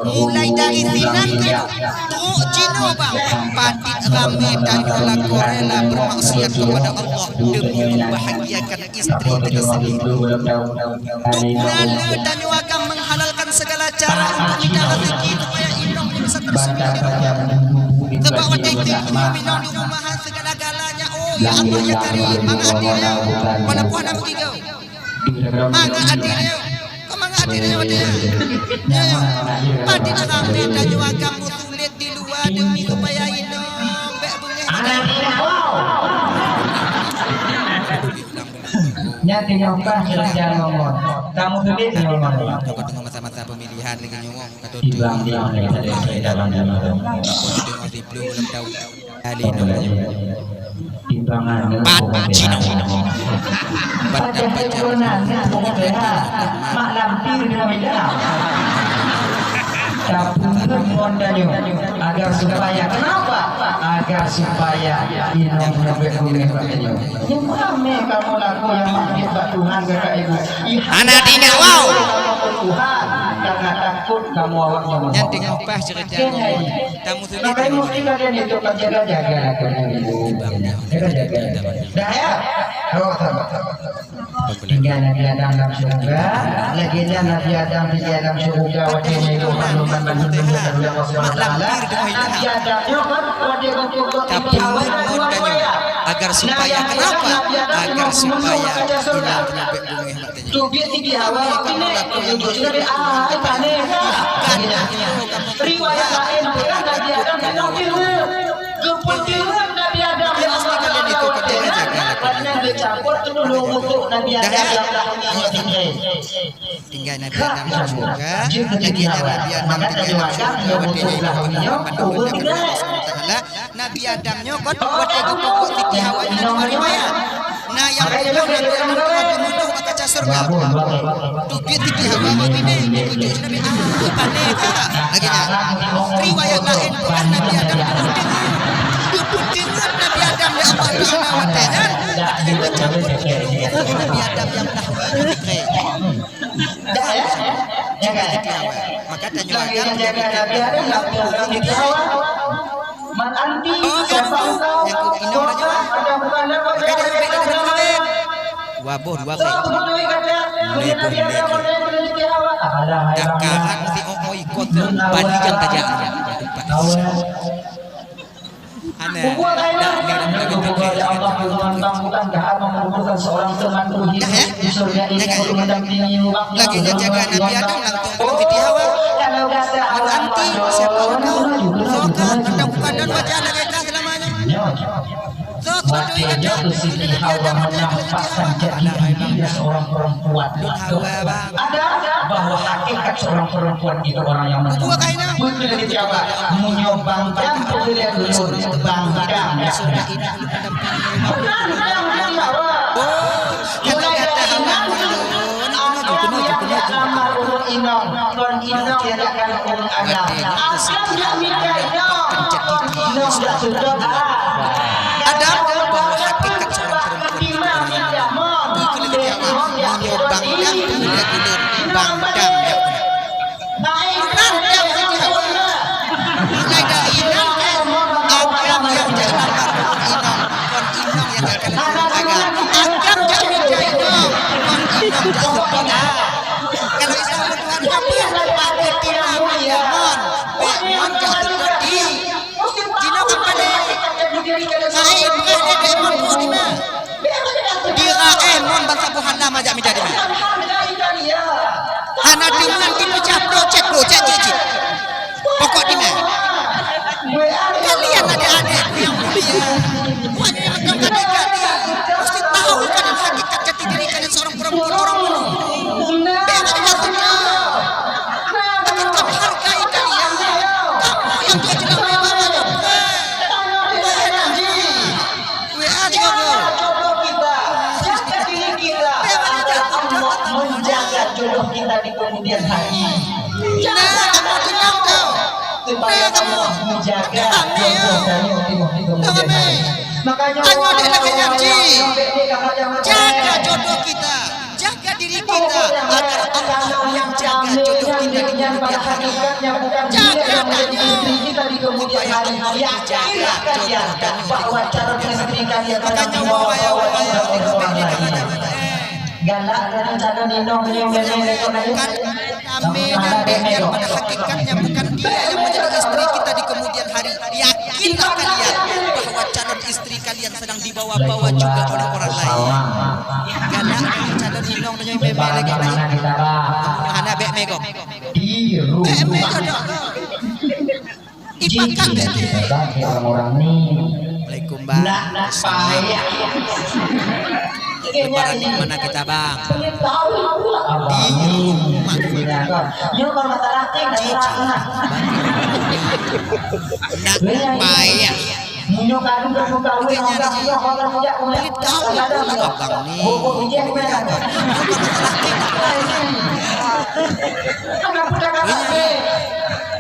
Mulai dari sinan keuh, trok jinoe bang, padit ramé tanyoe lakoe rela bermaksiat kepada Allah demi membahagiakan istri kita sendiri. Duk na lé tanyoe agam menghalalkan segala cara untuk minta rezeki supaya inong bisa tersenyum di rumah. Sebab watèe inong di rumah segala-galanya, oh ya Allah ya Karim, mangat adil nyoe. Walaupun hana meugigoe. Mangat adil nyoe. Kok mangat adil nyoe, adil nyoe? Padit ramé tanyoe agam meusulet di luwa demi supaya inong bèk beungèh. Nyan teungoh pas belajar ngomong. Kamu sulit ngomong. Ka teungoh masa-masa pemilihan lagèe nyoe. Timbang dia, timbang dia. Timbang anu. Pat cino. Pat dapat jam. Mak lampir dia beda. Tapi pun tanyoe, agar supaya, kenapa? Agar supaya inong lebih boleh bertanya. Yang ramai kamu laku yang mampir bak Tuhan, kakak ibu. Anak tinggal, wow. Tuhan, karena takut kamu awak nyaman. Nyan teungoh pas cerita. Tamu sini. Maka mesti kalian itu jaga-jaga, kakak ibu. Jaga-jaga. Dah ya? Awak sabar. Tinggai Nabi Adam lam syeuruga, lagèe nyan Nabi Adam tinggai lam syeuruga watèe nyan, Nabi Adam nyoe kan watèe geupeugah, agar supaya, kenapa? Agar supaya inong teungoh bèk beungèh mak tanyoe. Teubiet Siti Hawa, Nabi Adam, riwayat laén peugah Nabi Adam nyoe. Geupeuteureun Nabi Adam lé Allah Taala watèe nyan, watèe nyan geucabot teululông untuk Nabi Adam. Tinggai Nabi Adam lam syeuruga, lagèe nyan Nabi Adam tinggai lam syeuruga, watèe nyan Allah Subhanahu wa Taala, Nabi Adam nyoe kon watèe geupeubuet Siti Hawa nyoe riwayat. Nah, nyang tujoh Nabi Adam teungoh peurunoh bak kaca syeuruga. Teubiet Siti Hawa bak binéh, dikeucok Nabi, ah, pané ka. Lagèe nyan. Riwayat laén peugah Nabi Adam geupeudeungoe. Geupeudeungoe Nabi Adam lé Allah Taala watèe nyan. Watèe nyan geucampur keu Nabi Adam nyang dahulu. Dah, ya? Jaga Siti Hawa. Maka tanyoe akan jaga Nabi Adam, Siti Hawa. Man anti, siapa engkau? Nyang keu inong raja. Maka dia ambil dari dalam duit. Dua boh, dua boh. Lé boh, lé boh. Dakaran si oi kosong, balikan saja. Aneh. Dah, ni dah mulai betul. Bukan Allah yang membutuhkan seorang teman ruhani di surga ini untuk mendampingi lubang. Lagi dia jaga Nabi Adam langsung. Siti Hawa, man anti, siapa engkau? Soe kah, mantong bukan dan wajah lagèe kah seulamanya. Soe kah, mantong ingat dah. Siti Hawa menampakkan jati diri seorang perempuan. Dun Hawa, bang. Ada bahwa hakikat seorang perempuan itu orang yang menang. Bukan kah ini? Betul, Siti Hawa. Meunyoe bang dam peugulèe ulôn, bang dam dak. Bukan, bukan, bukan, Hawa. Oh, kalau kata Hawa, ulôn, ulôn, ulôn, ulôn, ulôn. Inong, kon inong nyang akan ureueng agam. Agam jak mita inong. Inong jak seutôt, ah. Adam, bahwa hakikat seorang perempuan itu orang yang menang. Bukan lagi jawab, meunyoe bang dam peugulèe ulôn, bang dam nyang menang. Bang dam nyang menang. Mulai dari inong, agam nyang jak lamar inong, kon inong nyang akan ureueng agam. Agam jak mita inong, kon inong jak seutôt, ah. Kalau Islam Tuhan apa? Pakai tilam mon. Bèk mon jak seutôt di. Jinoe kan pada. Hai, bukan ada bèk mon tu di mana? Diraéh mon bansa buhana majak mita di mana? Hana teuma dipeucah procek, procek cit-cit. Pokok di mana? Kalian adik-adik yang mulia, bukan yang macam tadi-tadi. Mesti tahu kan hakikat jati diri kalian seorang perempuan, orang bunuh. Bèk ada maksudnya. Akan kami hargai kalian. Kamu yang dia jelas memang ada. Weh, ah, tiga puluh. Jodoh kita, jaga diri kita, agar Allah menjaga jodoh kita di kemudian hari. Nah, kamu tenang tu. Supaya kamu menjaga jodoh kamu di kemudian hari. Makanya, jaga jodoh kita. Jaga diri kita agar Allah yang jaga jodoh kita di kemudian hari. Jaga tanya supaya Allah jaga jodoh kalian. Makanya, wahai orang yang galak dan calon inong yang memang kami yang, yang pada hakikatnya bukan dia yang menjadi istri kita di kemudian hari. Yakinlah kalian bahwa calon istri kalian sedang dibawa-bawa juga oleh orang lain. Galak calon inong dengan meme lagi. Hana bèk megok. Bèk megok. Ipakat bèk. Orang-orang ni. Assalamualaikum, Bang. Nak, nak payah. Lebaran di mana kita, Bang? Di rumah. Yo, kalau masalah ting, nak payah. Meunyoe ka lheueh mukawén, orang tua, orang tua, orang tua, orang tua, orang tua, orang tua, orang tua, orang tua, orang tua, orang tua,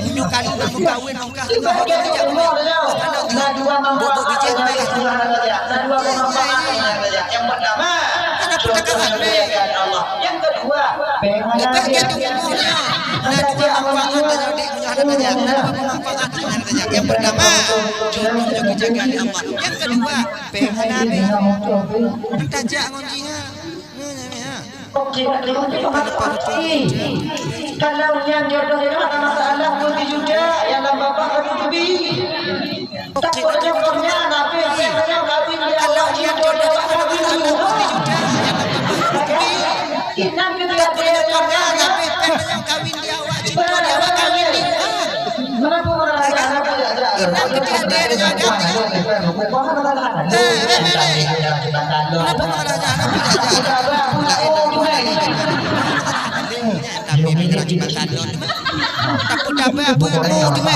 Meunyoe ka lheueh mukawén, ongkah teungoh hobi bijak umur. Bubuk bijéh baik. Yang pertama, yang kedua, bèk gèt umur nyoe. Na dua manfaat bagi adik, meunyoe hana tajak. Na dua manfaat meunyoe hana tajak. Yang pertama, jodoh nyoe geujaga lé Allah. Yang kedua, bèk hana bèk. Tajak ngon jih. Oke, oke, oke, oke. Kalau nyan jodoh nyan ada masalah, peuti juta, nyang lam babah peuti juta. Takut nyoe nyan, tapi nyoe kawin dia. Kalau nyan jodoh nyan ada masalah, peuti juta, nyang lam babah peuti juta. Takut nyoe nyan, tapi nyoe kawin dia awak cinta, dia awak kawin di luar. Kenapa orang lain anak tidak ada? Kenapa dia ada? Kenapa orang lain anak tidak ada? Tapi mitra di Bantalon. Tapi dah apa, apa, apa, apa, apa.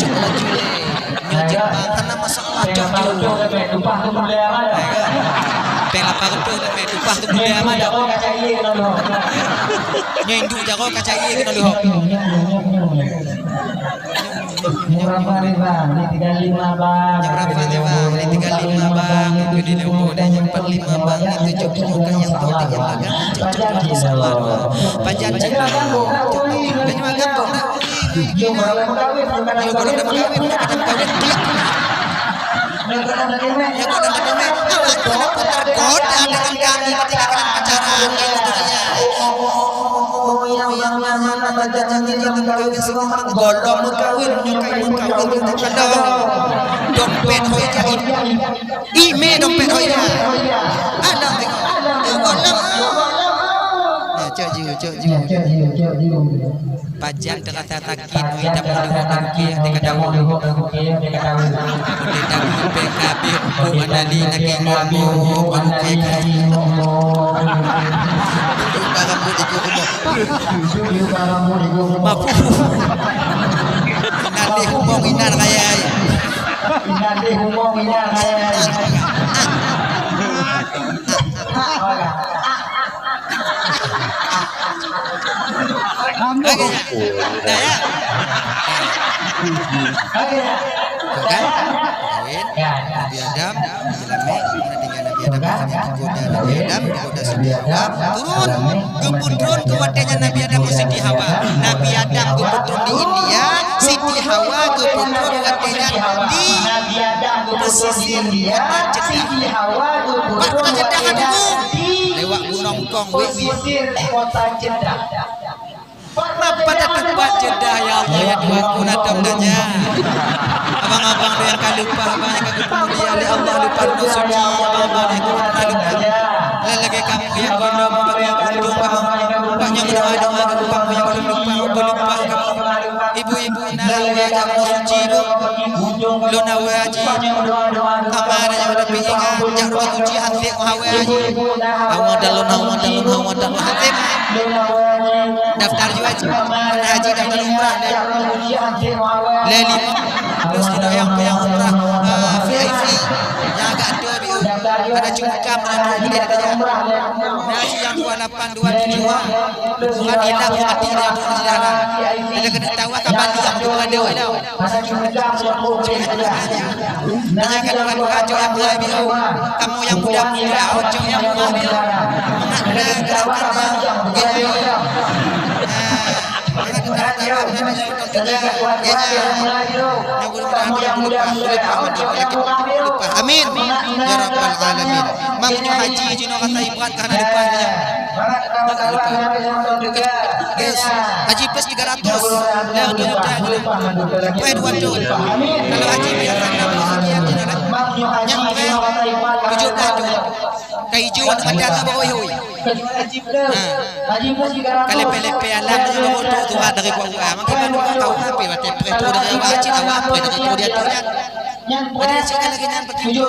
Cok laju lé. Nyoe jeuet bang, hana masalah, cok ju. Péng lapan reutôh leubeh, tupah tu mulia mantap. Nyoe induek jaroe ka caya keunoe leuhop. Nyoe berapa nih, Bang? Ini tiga lima, Bang. Nyoe berapa nih, Bang? Ini tiga lima, Bang. Ini lima, Bang. Ini empat lima, Bang. Ini tujuh, tujuh, Bang. Yang tahu, yang magang. Cocok, cocok, cocok. Pajan cina. Cocok. Dan magang, Bang. Nyoe kalau dah berkahwin, dah pada berkahwin, klik. Ya, kalau dah berkahwin, awak ni pada putar goda dengan kami ketika kalian pacaran, ya, gitu ya. Golom berkahwin, nyokai berkahwin, gitu. Kalau dompet hoi jadi. Ime dompet hoi ya. Alah, tengok. Ya, golom. Ya, cok ju, cok ju. Pajan terasa sakit, nui dap nui hok rukia, teuka daun. Nui dap nui P K B, rumput anali, naki ngomong, rukia. Barang pun ikut rumah. Mafu. Nali ngomong inan raya. Nali ngomong inan raya. Oke. Dah, ya? Oke. Tuh kan? Lain. Nabi Adam, selamat. Mana tinggal Nabi Adam? Di goda Nabi Adam, di goda Siti Hawa. Turun, geupeutrôn keu watèe nyan Nabi Adam ngon Siti Hawa. Nabi Adam geupeutrôn di India, Siti Hawa geupeutrôn watèe nyan di pesisir kota Jeddah. Bak kota Jeddah ka turun. Lewat gunong Kong, wék, wék. Napa dah teumpat Jeddah, ya Allah, ya Tuhanku, na tom dah nyan. Abang-abang tu nyang ka leupah, abang nyang ka geupeumulia lé Allah, leupah droe suci, abang-abang nyang ka leupah. Lagèe kamoe nyang gohlom bagi untung kamoe. Bak nyoe meudoa-doa keu kamoe nyang gohlom leupah, geuleupah kamoe. Ibu-ibu na lagèe kamoe suci tu. Lôn awai haji. Amai nyang tapi ingat, jak rumoh suci, hasé awai haji. Awai dalon, awai dalon, awai dalon, hasé. Daftar ju haji. Mana haji daftar umrah deh. Lé lima. Terus keunoe nyang, nyang umrah, ah, V I P. Nyang agak tua biu. Ada cungkam, ada tua biu. Ada haji nyang dua lapan, dua tujuh, ah. Bukan hilang mati dia tu di dalam. Dia kena tahu akan balik yang tu ada. Nyan ka dua-dua cok nyang hai biu. Kamoe nyang muda-muda, cok nyang hai biu. Mangat na gerakan nyang geutanyoe. Ah, mangat na gerakan nyang geutanyoe. Amin. Ya Rabbal Alamin. Maknanya haji jinoe rasa ibrat ka hana leupah nyan. Yes. Haji plus tiga ratus. Dah dua juta je lah. Preh dua ratus. Kalau haji biasa enam puluh sekian je lah. Nyang preh tujuh belas tu. Ka ijo aneuk mata tu bawa hoi. Ha. Ka lepe-lepe alam tu bawa tu, tu dari kuah-kuah. Makin baru kau ngapi batai preh tu dari awak cit, awak preh dari tu dia tu kan. Ada sikit lagi nyan pakai tu.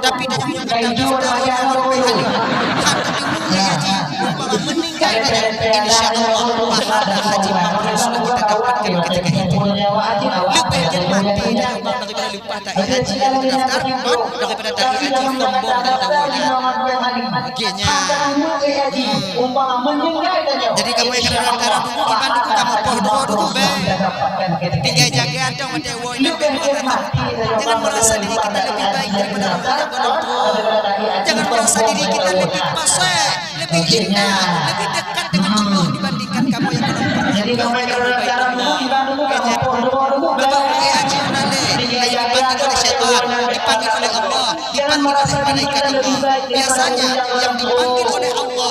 Tapi dah punya kata daftar orang orang hal. Hak tu dulu ya haji. Umpama meninggal saja. Insya Allah pahala haji mabrur sudah kita dapatkan ketika itu. Lebih nikmat tidak daripada lepas tak haji yang kita daftar pun daripada tak haji sombong dan tahu ya. Akhirnya. Hmm. Jadi kamu yang kena daftar dulu, iban dulu kamu poh dua dulu, be. Tinggal jaga atau Jangan merasa diri kita lebih baik daripada orang yang belum tua. Jangan merasa diri kita lebih fasih, lebih indah, lebih dekat dengan Allah dibandingkan kamu yang belum pernah. Kau tidak lebih baik Allah. Makanya, Bapak Ulil Haji Nale, yang dipanggil oleh syaitan, dipanggil oleh Allah, dipanggil oleh malaikat Allah. Biasanya, yang dipanggil oleh Allah,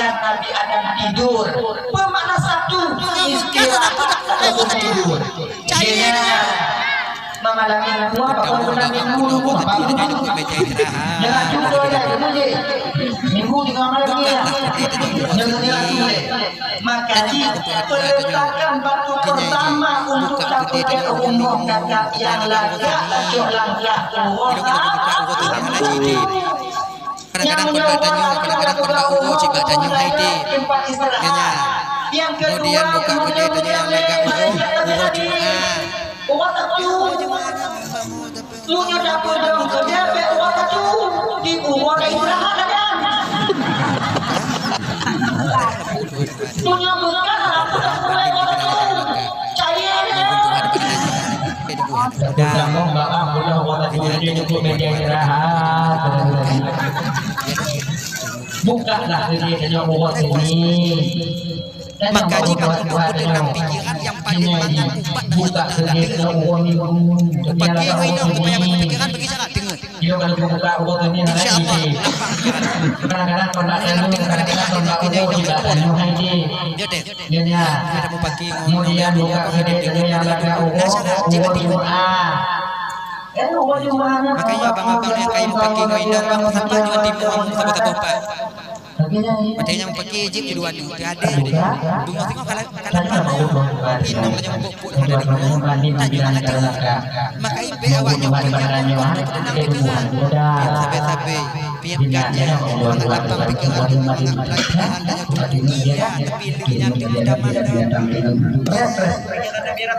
Bahkan Nabi Adam tidur. Pemakna Sabtu istirahat ataupun tidur. Jadinya, malam minggu apa pun minggu apa pun minggu. Jangan cuba ya, minggu tiga malam ni ya. Jangan dia cuba. Maka di peletakan batu pertama Buka geude tanyoe uroe nyoe, geutanyoe uroe nyoe. Ilong kalau buka uroe tu, anak cik. Kadang-kadang kon bak tanyoe, kadang-kadang kon bak uroe cit bak tanyoe hai deh. Nyan. Kemudian buka geude tanyoe nyang lagak uroe, uroe Jumat. Uroe Jumat. Meunyoe tapeudong keudeh bèk uroe tatu, di uroe istirahat saja. Meunyoe meukat, tapeudong keudeh uroe tatu, caya deh. Buka lah keudeh tanyoe uroe Senin. Maka jih bak untuk beuteulang pikiran nyang paleng mangat ubat nyang teuhadap deungon. Mupaki ngon inong supaya bak pikiran bagi syarat deungon. Insya Allah, nampak pikiran. Kadang-kadang kon bak tanyoe, kadang-kadang kon bak uroe cit bak tanyoe hai deh. Nyan. Kita mupaki ngon inong, mupaki ngon inong, na syarat cit bak timu. Makanya abang-abang nyang kayém mupaki ngon inong, bang, sampah nyoe timu saboh-saboh pat. Watèe nyang paké jeuet keudua tu, teuadéh deh. Beungoh singoh kalau, kalau paneuk, inong laju mabök pok hana deungoe, tanyoe hana deungoe. Maka ibèk awak nyoe, piep sabé-sabé, piep ganja, lapang pikiran, lapang pikiran, tanyoe tu iya, tapi lheueh nyan teuh tamah.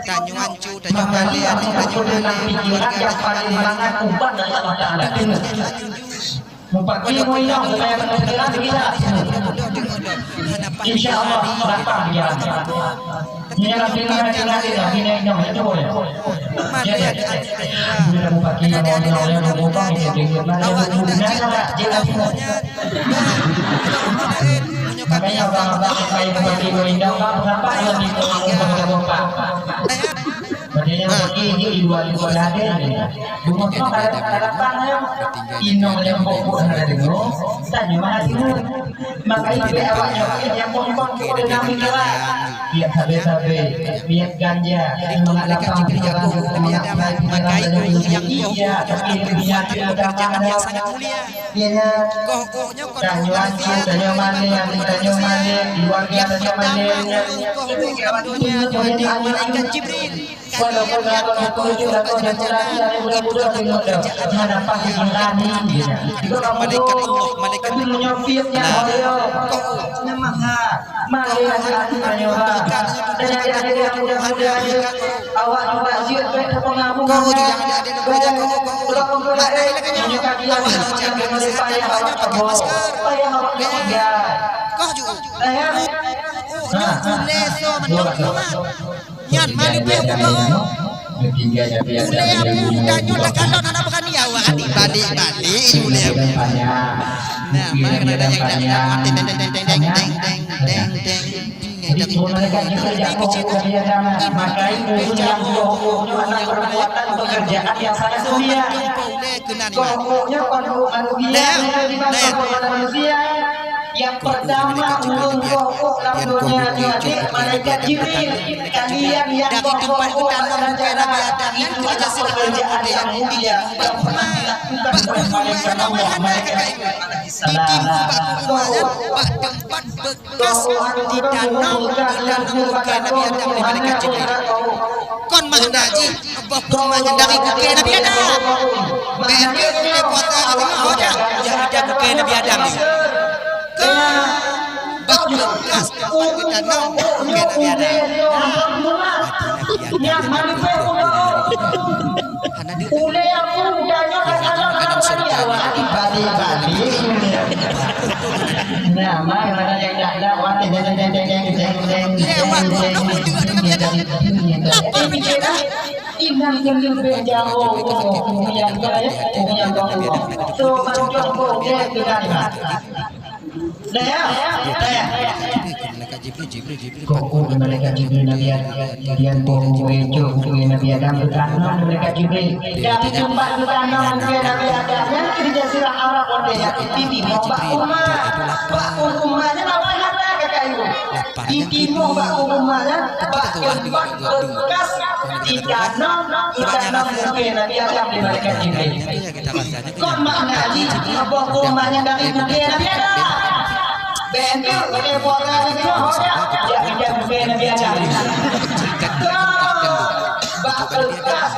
Tanyoe hanco, tanyoe malèe, tanyoe malèe, keluarga tanyoe malèe. Mupaki ngon inong supaya beuteupeue lagèe nyan. Insya Allah, lapang pikiran. Nyan lam teungoh-teungoh lagèe nyan, inong laju. Jadi, bila mupaki ngon inong, nyan mupaki, jadi, makanya abang-abang supaya mupaki ngon inong, bang, sampai ngon inong, bang, bang. Padahai nyang peuke nyoe di luwa-luwa lagèe nyan. Beungoh nyoe kadang-kadang inong nyang bok-bok hana deungoe, tanyoe hana deungoe. Maka ibèk awak nyoe nyang bok-bok nyoe deungon pikiran. Piep sabé-sabé, piep ganja, mangat lapang pikiran, mangat lapang pikiran. Iya, tapi lebih yakin agama nyoe. Tanyoe hanco, tanyoe malèe, tanyoe malèe, keluarga tanyoe malèe. Nyang pertama ureueng koh lheueh lam donya, malaikat Jibril. Kalian nyang koh ureueng koh jalan-jalan, ureueng koh pekerjaan, malaikat Allah, malaikat. Nah, koh. Malèe aneuk-aneuk tanyoe, bah. Tanyoe aneuk-aneuk nyang muda-muda nyoe, awak nyoe bah jeuet bèk tapeungabuh. Kau tu nyang aneuk-aneuk nyang muda, kau, kau, kau. Makna lagèe nyoe, awak ni jaga kesehatan, awak nyoe pakai masker. Payah awak nyoe tinggai. Kau ju. Payah. Oh, oh, oh, nyoe ulèe soe mandum umat. Nyan, malipée muka. Ulèe Abu Muda nyoe takalon hana beurani awak, adik balik-balik ulèe Abu. Nah, mari kena tanya, tanya, teng, teng, teng. Jadi, malaikat Jibril jak keu Nabi Adam, maka itu yang dua hukum nyoe adalah perbuatan pekerjaan yang sangat mulia. Keuhukuknya kon manusia, nah, di bawah keuhukuk manusia. Yang pertama, ureueng keuhukuk lam donya nyoe, malaikat Jibril. Kalian yang dari tempat keuhukuk lam donya, itu adalah pekerjaan yang mulia. Bak kurma, bak kurma hana kakai. Ditimu bak kurma nyan, bak teumpat bekas ditanom, ditanom kukée Nabi Adam lé malaikat Jibril. Kon makna jih, boh kurma nyan dari kukée Nabi Adam. Bèk kukée puasa nyan, oh, jak, jak ija kukée Nabi Adam nyoe. Kon bak bekas teumpat ditanom kukée Nabi Adam. Hana deuk. Ulèe Abu Muda nyoe ka kalon hana beurani awak. Balik-balik. Nah, mari mana yang dak dak, wah, teng, teng, teng. Lewat tu, tu, tu, tu, tu, tu. Apa ni dia dah? Inang yang lebih jauh, yang kaya, yang bawah. So, macam tu, dia tidak. Dah ya? Dah ya? Malaikat Jibril, Jibril, Jibril. Kok, kok malaikat Jibril Nabi Adam, dia pun muncul, muncul Nabi Adam, bukan malaikat Jibril. Tapi tempat bukan Nabi Adam, yang kerja sirah Arab, orang yang di timur, bak rumah. Bak rumah, dia nak main apa, kakak ibu? Di timur, bak rumah, ya. Bak tempat bekas, di kanan, di kanan, mungkin Nabi Adam, di malaikat Jibril. Kon makna jih, boh kurma nyan dari bukée Nabi Adam. Bèk keu bukée buah raya nyoe, ho jak, jak bukée Nabi Adam. Kon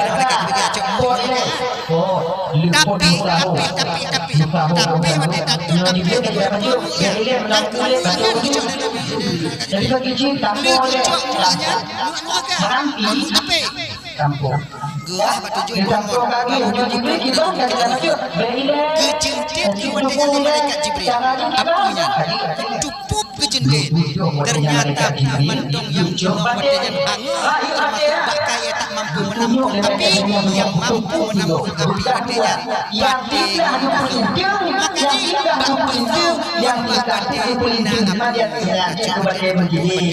malaikat Jibril, cok muak nyan. Tapi, tapi, tapi, tapi, tapi, watèe tatot, tapi, tapi, tapi, tapi, jadi bagi cinta, lé geucok muak nyan, muak keluarga. Tapi, geurah bak tujoh boh mon. Geujeungkét keu watèe nyan lé malaikat Jibril. Apui nyan. Cukup geujeungkét. Ternyata mantong nyang jinoe watèe nyan hangat, teumasuk bak kayèe tak mampu menampung api, nyang mampu menampung api watèe nyan. Watèe nyan. Maka jih, bak pintoe, nyang bak watèe na api.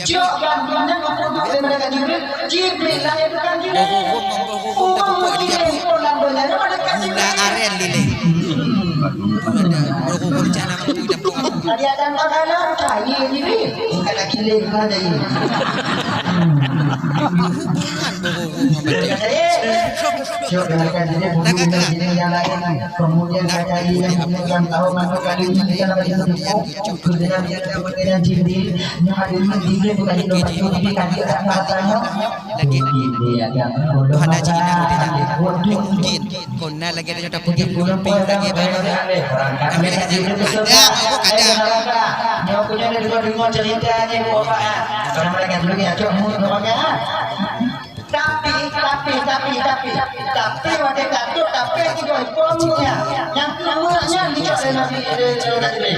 Cok, ban bulan nyan geupeuduek lé malaikat Jibril. Jibril lahé tukang Jibril. Boh rurung, boh rurung, dak pupuk di apui. Gula aren lileh. Boh rurung rencana apui dak pupuk. Tadi ada empat anak, kaya Jibril. Bukan lagi lé, bukan lagi. Hubungan boh rurung ngon batin. Cok, malaikat Jibril, bukan lagi yang lain. Kemudian saya cari yang, yang tahu masuk kali ini, kita lagi sibuk. Kemudian dia dapat dengan Jibril. Nyoe hadirin, Jibril bukan di tempat itu, tapi tadi ada kata-katanya. Lagi. Tuhan Haji Inang tanya, mungkin kona lagèe tanyoe tapeuget peumimpin lagèe bang. Tapi lagèe tanyoe ada, mabuk ada. Nyoe punya ni dengar-dengar cerita ni, buat apa, ah? Sama dengan dulu ni, acok mulut orang, ah. Tapi, tapi, tapi, tapi, tapi, watèe ka trôk, tapi tiga ekor muak nyan. Nyang keu muak nyan dicok lé Nabi, lé, lé Nabi.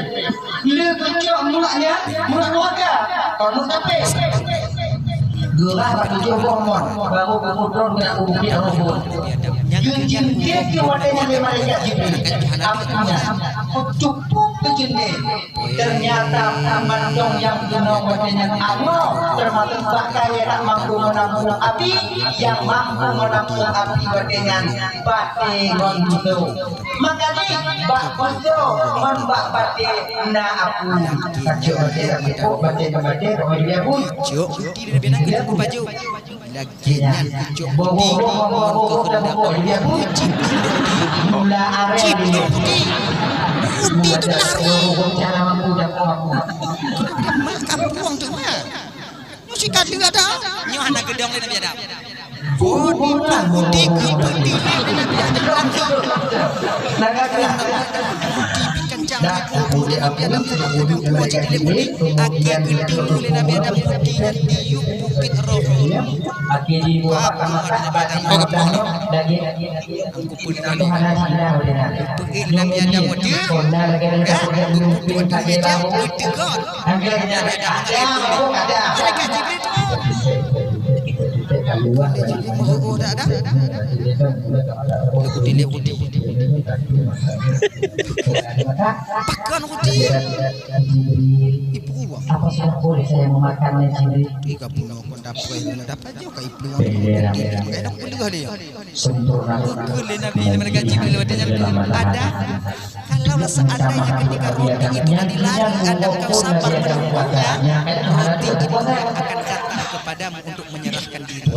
Lé geucok muak nyan, muak keluarga. Kon muak tapi. Geurah bak tujoh boh mon, baru geupeutrôn keunan u bukét Uhud. Geujeungkét keu watèe nyan lé malaikat Jibril. Artinya, cukup Ternyata mantong nyang keunoe watèe nyan angoh, teumasuk bak kayèe tak mampu menampung api, nyang mampu menampung api watèe nyan batèe ngon pisôh. Maka jih bak pisôh ngon bak batèe na apui. Kacok batèe, kacok batèe, batèe, batèe, batèe, batèe. Cok, putih dia bina kena pajuk. Lagèe nyan keucok budi ngon keuheundak Allah. Cit budi. Cit budi. Budi tu lari. Mak kampuang tu mah. Nyoe si kadu ada. Nyoe hana geudong lé Nabi Adam. Budi pun budi keu budi lé Nabi Adam langsung. Budi bikang cang budi lé Nabi Adam, budi akhé geudong lé Nabi Adam, budi nyan diyueb bukét roh. Akhé jih buah mata-mata batin daging. Aku pun kali. Peuék Nabi Adam watèe. Ya, peuék Nabi Adam watèe. Nabi Adam. Malaikat Jibril tu. Malaikat Jibril mau dah dah. Aku tidak putih. Pakon putih. Ibu. Apa sudah boleh saya memakannya, Jibril? Tiga puluh. Dapat, dapat juga ibu. Enak boleh dia. Sempurna. Bukan lé Nabi, lé malaikat Jibril, watèe nyan ada. Kalaulah seandainya ketika roti itu tadi lari, Adam, kau sabar menunggunya, roti itu yang akan datang kepadamu untuk menyerahkan diri.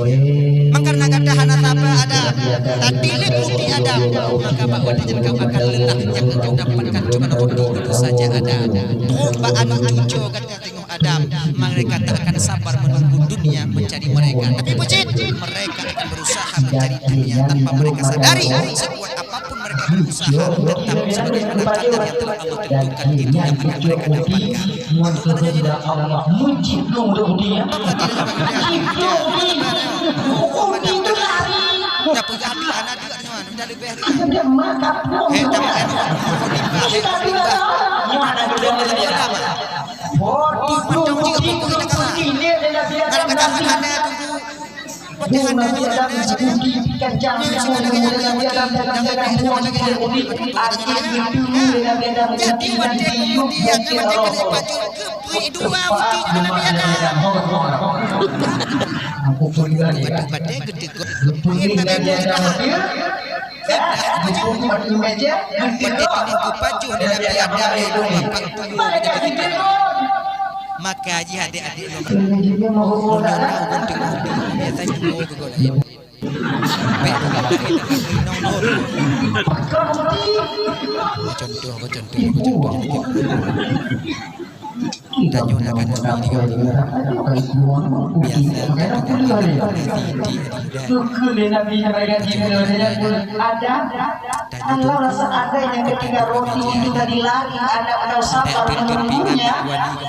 Maka karena gata hana sabar, Adam, tadi lé putih, Adam, maka bak watèe nyan kau akan lelah nyang kau dapatkan cuma roti itu saja, Adam. Trok bak aneuk cucu gata tengok Adam, mereka tak akan sabar menunggu dunia mencari mereka. Tapi bukan, mereka akan berusaha mencari dunia tanpa mereka sadari. Sekuat apapun mereka berusaha, tetap sebagaimana kadar yang telah Allah tentukan, itu yang akan mereka dapatkan. Maka tidak akan ada. Tidak akan ada. Tidak akan ada. Tidak akan ada. Tidak akan ada. Hei, tapi kan, hei, tapi kan. Nyoe aneuk lôn lé Nabi Adam. Di mantong jih pokok kita kawan. Karena kata hana tunggu. Watèe hana nyoe hana. Nyoe suka lagi nyoe, lagi nyoe, lagi nyoe, lagi nyoe. Jadi watèe dia ke watèe kena pacu ke pui dua putih Nabi Adam. Batèe-batèe geuteuk. Pui Nabi Adam. Watèe teungoh geupajoh lé Nabi Adam lé dua bapak tuwoe. Maka jih adék-adék lôn, meunyoe na ureueng teungoh di, biasa tuwoe geugoe laén. Bèk geugoe laén, inong lôn. Contoh, contoh, contoh. Tanyoe na keuneuk di kampung. Biasa tanyoe na keuneuk di, di, di, di. Tanyoe tu. Ada, kalau seandainya ketika roti itu tadi lari, ada atau siapa menunggunya,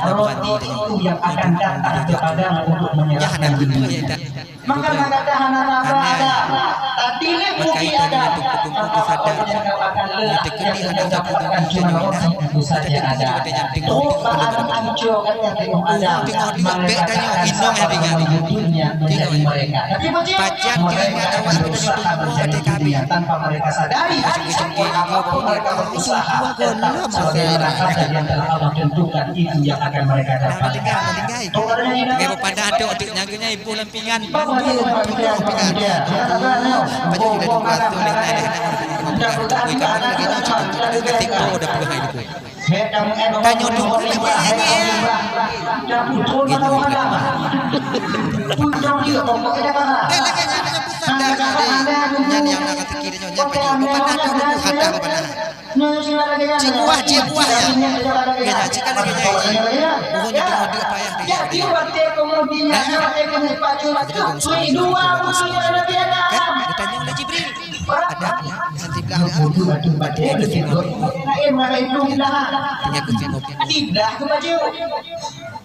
roti itu yang akan datang kepadamu untuk menyerahkan diri. Maka maka hana raba ada. Tadi lé bukti ada. Maka itu yang akan lelah, yang akan mendapatkan cuma roti itu saja ada. Rupa anak hancur kata tengok ada. Mereka akan sabar menunggu dunia menjadi mereka. Tapi bukan mereka berusaha mencari dunia tanpa mereka sadari. Sungguh-sungguh mereka berusaha tetap sebagai neraka yang telah Allah tentukan itu yang akan mereka dapatkan. Tinggai pepadah tu, tu nyaga nyai ibu lam pingan. Ibu lam pingan. Baju sudah dibuat tu oleh nai dah. Bukan tu kui kamu lagi ni, cakap tu kata tipu dah peugah hai tu. Tanyoe tu pun lagi ni. Gitu. Dah lagi ni, dah besar dah. Nyan yang nak kata kiri nyonya baju. Pepadah tu, pepadah, pepadah. Cik buah, cik buah ya. Kena cik kan lagi nyai. Bukan nyoe tengok dia payah dia. Nah. Jadi orang semua kan ditanya oleh Jibril. Ada nanti belah ya. Tanya ke tengok.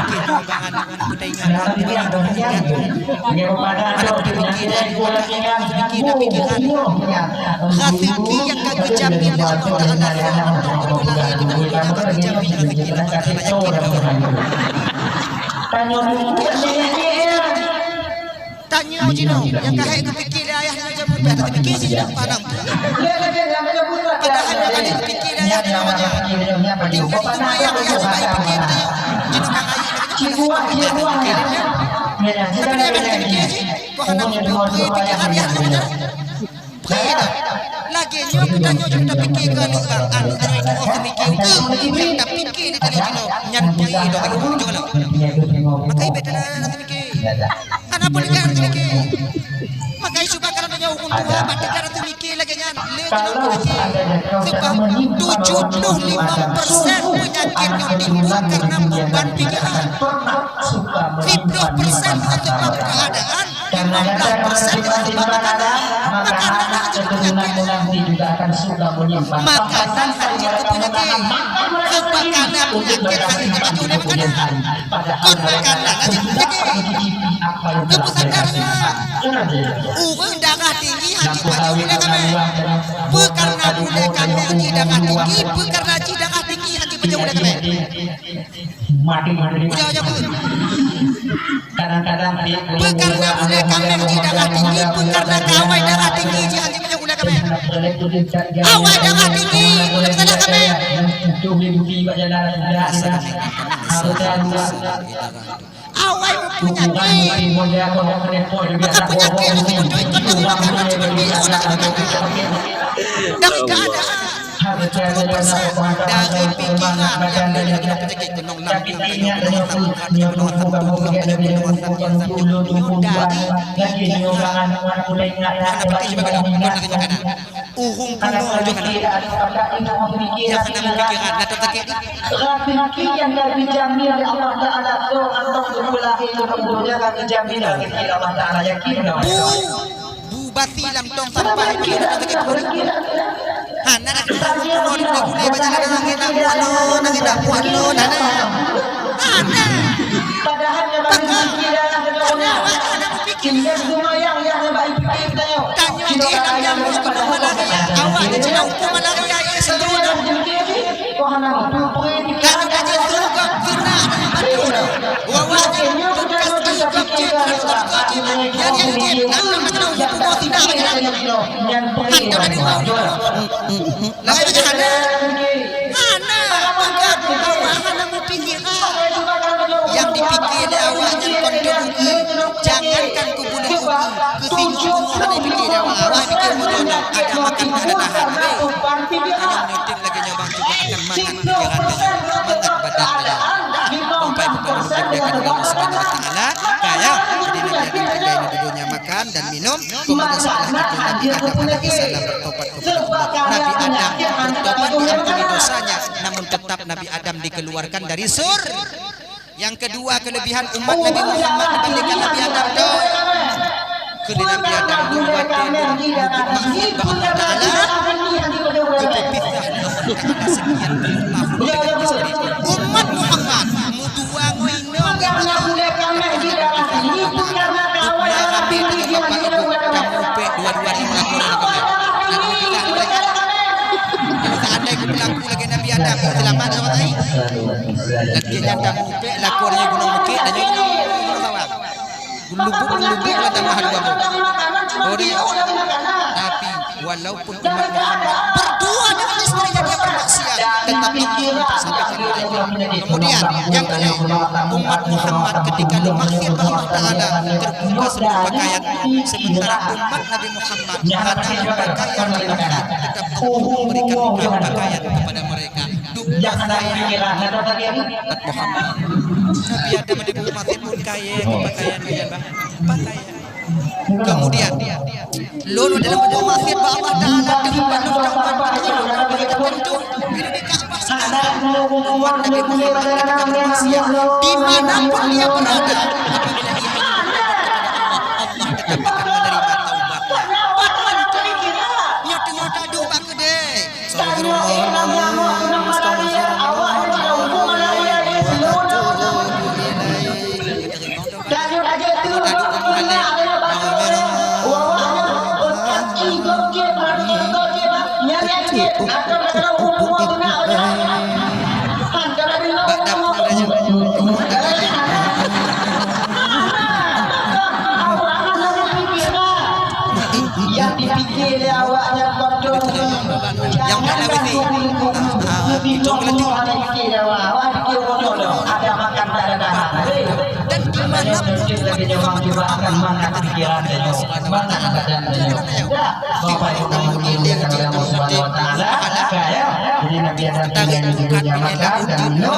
Lagèe nyoe bak aneuk-aneuk muda ingat, aneuk muda ingat. Aneuk muda pikir dari otak, pikir dari pikiran. Rezeki nyang ka geujamin lé Allah Taala, siat mantong geupeulah lé, ka geujamin rezeki lé Allah Taala, yakin. Tanyoe jinoe, nyang ka hék geupike lé ayah nyoe, jeuet peue ata geupike cit nyoe, padahai nyang ka hék geupike lé ayah nyoe, tinggai seumayang ayah nyoe, jinoe ka rayeuk lagèe nyoe, padahai nyang ka hék geupike lé ayah nyoe. Tapi nyang ka geupike cit, kok hana geupike ayah nyoe. Pré dah. Lagèe nyoe geutanyoe jeuet tapike keu aneuk bang, aneuk-aneuk tu'oh teumike ukeue, nyang tapike di tanyoe jinoe, nyan pré dah, ayo, jok lah. Maka ibet dah, dah, dah tapike. Hana peue lagèe tapike. Maka isu bak kareuna tanyoe ureueng tuha, bak teuka tapike lagèe nyan, lé jinoe tapike. Sebab tujuh puluh lima persen peunyakét nyoe timbul kareuna uban pikiran. Siplôh persen nyoe sebab keuadaan. Lima belas persen itu sebab makanan. Makanan itu penyakit. Makanan itu penyakit. Sebab karena penyakit hanya dipacu oleh makanan. Kon makanan aja penyakit. Kau sadar nggak? Ureueng darah tinggi hanya dipacu oleh kamé. Bukan karena gulai kamé hanya darah tinggi, bukan karena darah tinggi hanya dipacu oleh kamé. Udah, udah, udah. Kadang-kadang, Pi, peue kareuna gulai kaméng jih darah tinggi, peue kareuna awai darah tinggi jih hana jipajoh gulai kaméng. Awai darah tinggi, gulai kaméng. Awai peunyakét. Maka peunyakét itu betul-betul makanan seperti itu. Dari keadaan. Dari pikiran yang dari penyakit gunung lambung, gunung asam urat, gunung asam tubuh, gunung asam, gunung asam tubuh, dari pikiran. Mana pati sibagai dah, bukan dari makanan. Ureueng gunung juga yang hana pikiran, dah tersakit. Rezeki nyang ka geujamin lé Allah Taala, soe mantong geupeulah lé ureueng donya ka geujamin lé Allah Taala, yakin. Bu Bubati lam tong sampah itu, hana dah tahu, guna guna baca dalam langit, nak buat lo, nak buat lo, hana. Hana. Padahal nyawa pikir dah, nyawa pikir. Tinggal semua yang, yang nyawa pikir dah. Tanya dia, tanya mu, aku malaria. Awak ni cina hukum malaria, ya, seluruh. Nyang dipikir lé awak nyan kon keu rugi, jangankan keu bunoe rugi, keu singoh bungöng hana dipikir lé awak. Awak pikir bunoe ada makan, ada tahan. Hana meunyoe tem lagèe nyoe bang, cuba akan mangat pikiran tanyoe, mangat badan tanyoe. Bapak Ibu, kalau dimuliakan oleh Allah Subhanahu wa Taala, ka, ya. Jadi, Nabi Adam tinggai di dunia makan dan minum. Kemudian setelah itu Nabi Adam alaihissalam bertobat kepada Allah. Nabi Adam bertobat, diampuni dosanya, namun tetap Nabi Adam dikeluarkan dari sur. Nyang keudua, kelebihan umat Nabi Muhammad dibandingkan Nabi Adam tu. Keu Nabi Adam dua watèe nyan geubeuet maksiat bak Allah Taala, geupeupisah lé Allah Taala sekian puluh tahun dengan istri. Umat Muhammad meudua ngon inong. Dua rabe ngon bapak ibu. Tapi selamat sama tadi. Lagi nyata mupek, laku dari Gunung Bukit, dan Gunung Sawang. Lubuk-lubuk lah tanah dua. Orang, tapi walaupun umat Muhammad berdua dengan istrinya dia bermaksiat, tetap Allah mempersatukan mereka. Kemudian, yang kedua, umat Muhammad ketika dimaksiat Allah Ta'ala, terbuka seluruh pakaian. Sementara umat Nabi Muhammad hanya berpakaian, tetap Allah memberikan pakaian kepada mereka. Duka saya umat Muhammad. Nabi Adam ada buku mati pun kaya pakaian, kaya, Bang. Pakaian. Kemudian, lôn dalam buku maksiat bak Allah Ta'ala, teuh ban lôn taubat, teuh ban lôn taubat, teuh ban lôn taubat, di Ka'bah sekarang. Umat Nabi Muhammad ketika bermaksiat, di mana pun dia berada, apabila ia ingin bertobat kepada Allah, Allah tetap akan menerima taubatnya. Pat mantong, nyoe teungoh taduek bak keudè. Astagfirullah, astagfirullah, wa atubu ilaih. Bak dapur aja. Yang dipikir lé awaknyan beutôi. Yang mana bisi? Ah, ah, itu berarti. Ada makan, tak ada tahan. Dan di mana pun umat Muhammad beramal, diterima oleh Allah Subhanahu wa Ta'ala. Jangan ada yang Bapak Ibu yang dimuliakan oleh Allah Subhanahu wa Taala, ya. Jadi Nabi Adam tinggal di dunia Makkah dan Nuh,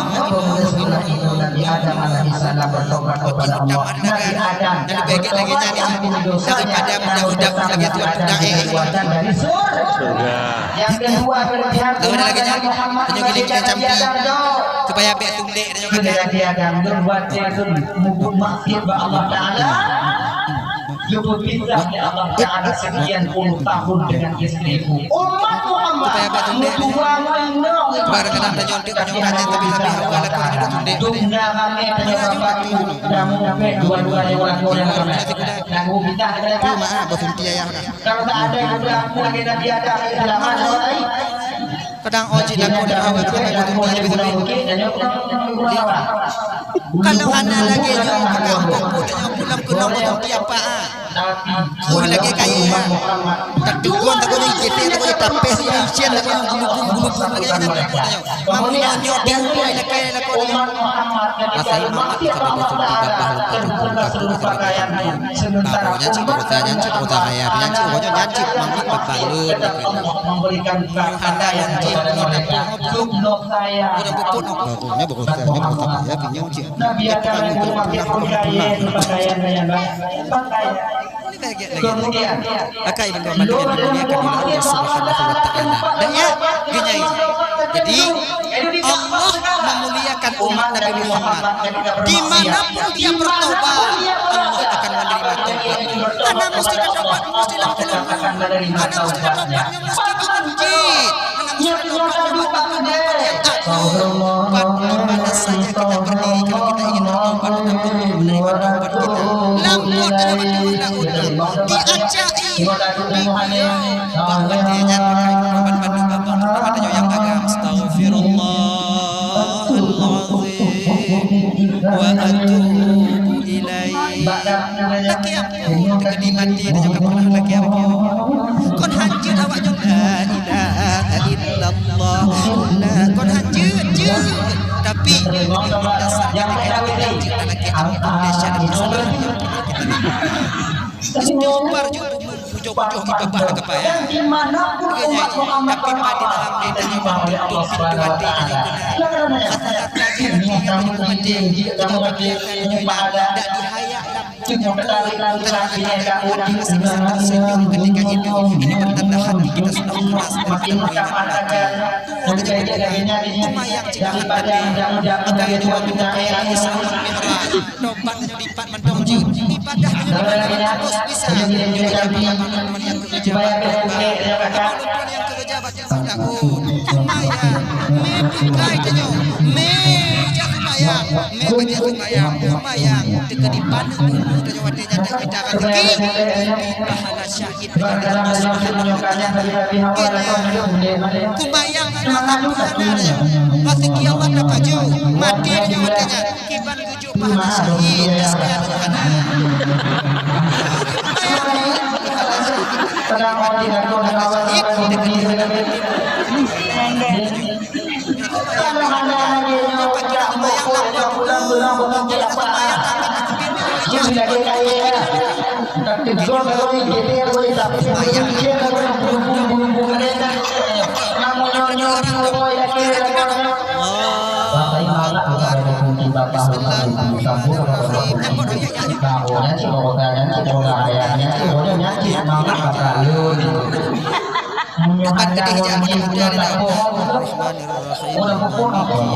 Nabi Adam alaihissalam bertobat kepada Allah. Nabi Adam bertobat, ampuni dosa, daripada budak-budak lagi tu, budak, eh, keluarkan dari surga. Yang kedua, berpihak kepada Muhammad, ketika Nabi Adam, supaya bèk tundek, Nabi Adam, buat dia tu, mubuet maksiat bak Allah Taala. Geupeupisah lé Allah Taala sekian puluh tahun dengan istriku. Umat Muhammad meutuwah ngon inong. Tapi hana dong, tapi sabe haba lakoe nyoe tundek. Dum na ramé tanyoe bapa ibu, kamu sampai dua-dua lewat orang ramai. Lagu kita ada. Cuma, ah, basunti ayah dah. Kalau tak ada yang berlaku lagi Nabi Adam, selamat, hai. Kadang oh cit lakoe dah awai, tapi lakoe dah awai, tapi kalau hana lagèe nyoe, maka ampôn pun nyoe pulang keunong beutôi tiep, ah. Keu lagèe kayèe, ah. Tatugon, tatugon, jiteh, tatugon, tapéh, icén, tatugon, gulubung, gulubung, lagèe nyan, tatugon, tatugon. Mamu nyoe, nyoe, dia, dia, dia, dia, dia, dia. Masa imam, masa baca sunti babah, lupa, lupa, lupa, lupa, lupa. Baru nyan cit, baru nyan cit, baru nyan cit, baru nyan cit, mangat, babah, lupa, lupa. Memberikan hana yang jin, ureueng pupuk nyoe. Baru nyan baru saya, nyoe baru saya, ya, pinyong cit. Nabi Adam yang memakai pakaian, pakaian yang baik. Pakaian. Kemudian, akai yang dimuliakan oleh Allah Subhanahu wa Taala. Dan ya, geunyai. Jadi, Allah memuliakan umat Nabi Muhammad. Di mana pun dia bertobat, Allah akan menerima tobatnya. Hana mesti tatobat, mesti lam kulub. Hana mesti tatobat, mesti bangun jih. Hana mesti tatobat, tatobat, tatobat, tatobat. Di mana saja kita berdiri, kalau kita ingin bertobat, Allah menerima tobat kita. Lam kuat ada batu, lam kuat. Di Aceh, di Bukit. Bahwa dia nyatakan korban bandum abang, terutama tanyoe nyang agam. Astaghfirullahalazim wa atubu ilaih. Laki apa? Teuka di maté tanyoe ka pernah laki apa? Kon hanjeuet awak nyoe, la ilaha illallah. Nah, kon hanjeuet, jeuet. Tapi dasar kita hanjeuet laki apa? Indonesia dan Islam. Istighfar ju, bujôh-bujôh ibadah ka payah. Tapi pada dalam dada nyoe tutup pintu hati nyoe keunan. Kata-kata je lagi nyan meunyoe mati, nyoe mati akan hilang, dak dihayak lam tubuh. Tanda-tanda hati masih bisa tersenyum ketika itu. Ini pertanda hati kita sudah keras dan kita mengingat mati. Kita jangan lupa yang jika hati, maka itu waktu kita Isra Mi'raj. Tobat nyoe dipat mantong jeuet. Ibadah nyoe dipat mantong terus bisa. Nyoe jadi amal-amal nyang keureuja bak Allah Taala. Amal-amal nyang keureuja bak Allah Taala. Maya, meubukai tanyoe, meujaga Meukaji sumbayang, sumbayang teuka dipaneuk bumoe tanyoe watée nyan, mita raseuki, teubi pahala syahid. Sumbayang hana sapeue hana, raseuki Allah tapajoh, maté tanyoe watée nyan, kiban geujok pahala syahid, tazkia rohana. Sumbayang, pahala syahid, teuka dipaneuk bumoe tanyoe watée nyan, mita raseuki, teubi pahala syahid. Bismillahirrahmanirrahim.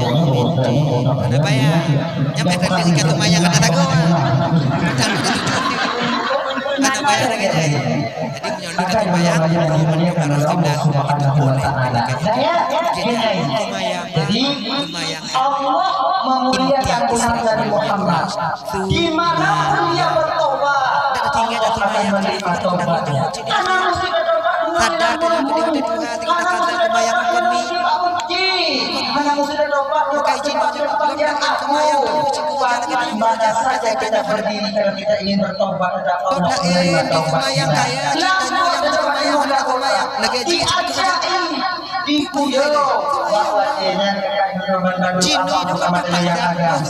Hana payah. Nyang payah tadi ka sumbayang, hana takot. Hana payah lagi, jadi. Jadi, meunyoe lôn ka sumbayang, meunyoe lôn ka sumbayang, sumbayang. Jadi, sumbayang. Allah memuliakan umat Nabi Muhammad. Dimanapun ia bertobat, Allah akan menerima tobatnya. Karena mesti bertobat dulu. Sadar dengan diri kita, Tuhan, kita sadar sumbayang bukan mi. Hana meusidroe tobat nyoe bak teumpat nyang aku. Di mana saja kita berdiri, kalau kita ingin bertobat kepada Allah, menerima tobat kita. Lagée jih dipujoe bahwa Dia nyan dekat dengan bantuan Allah Subhanahu wa Taala.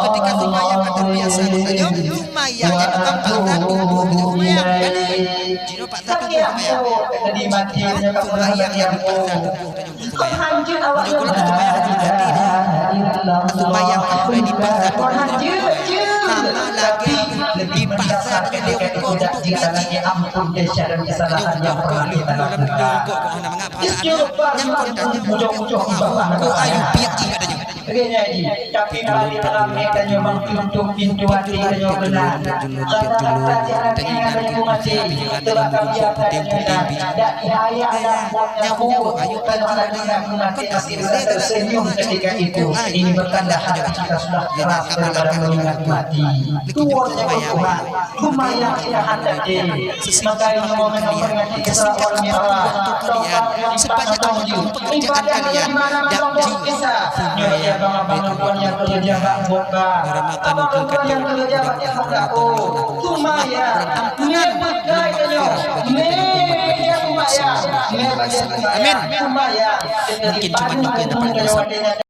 Ketika sumbayang ka terbiasa, sumbayang nyang tampak satu buah sumbayang. Jinoe paksa tuboh sumbayang. Sumbayang nyang dipaksa tuboh tanyoe sumbayang. Meunyoe gohlom sumbayang hana hati, sumbayang nyang dipaksa tuboh tanyoe sama lagée dipaksa tanyoe lé rukok untuk biet jih. Tanyoe rukok lé rukok, lé rukok kok hana mangat pahala, nyang kon tanyoe rukok, rukok ayue biet jih kat tanyoe. Lagée nyan jih, tapi bak di dalam nyoe tanyoe bak tutup pintoe até tanyoe keunan. Rata-rata di antara tanyoe mati, teubak ka biasa tanyoe dak ihayat lam buet nyang buruk, tanyoe akan ingat mati, akhirnya tersenyum ketika itu. Ini pertanda hati kita sudah keras daripada mengingat mati. Tuwoe tanyoe keu Tuhan. Seumayang kita hati-hati. Maka ini momen memperingati Isra wal Mi'raj. Tongkat yang dipasang tonggeng. Ibadah di mana-mana pondok desa. Nyoe ia bangai bangai tuan nyang keuleueh jak bak buet ba. Apa tuan nyang keuleueh jak bak teuka. Seumayang. Meubeudai tanyoe. Meubeudai seumayang. Meubeudai seumayang. Seumayang. Mungkin cuma nyoe keuh dapat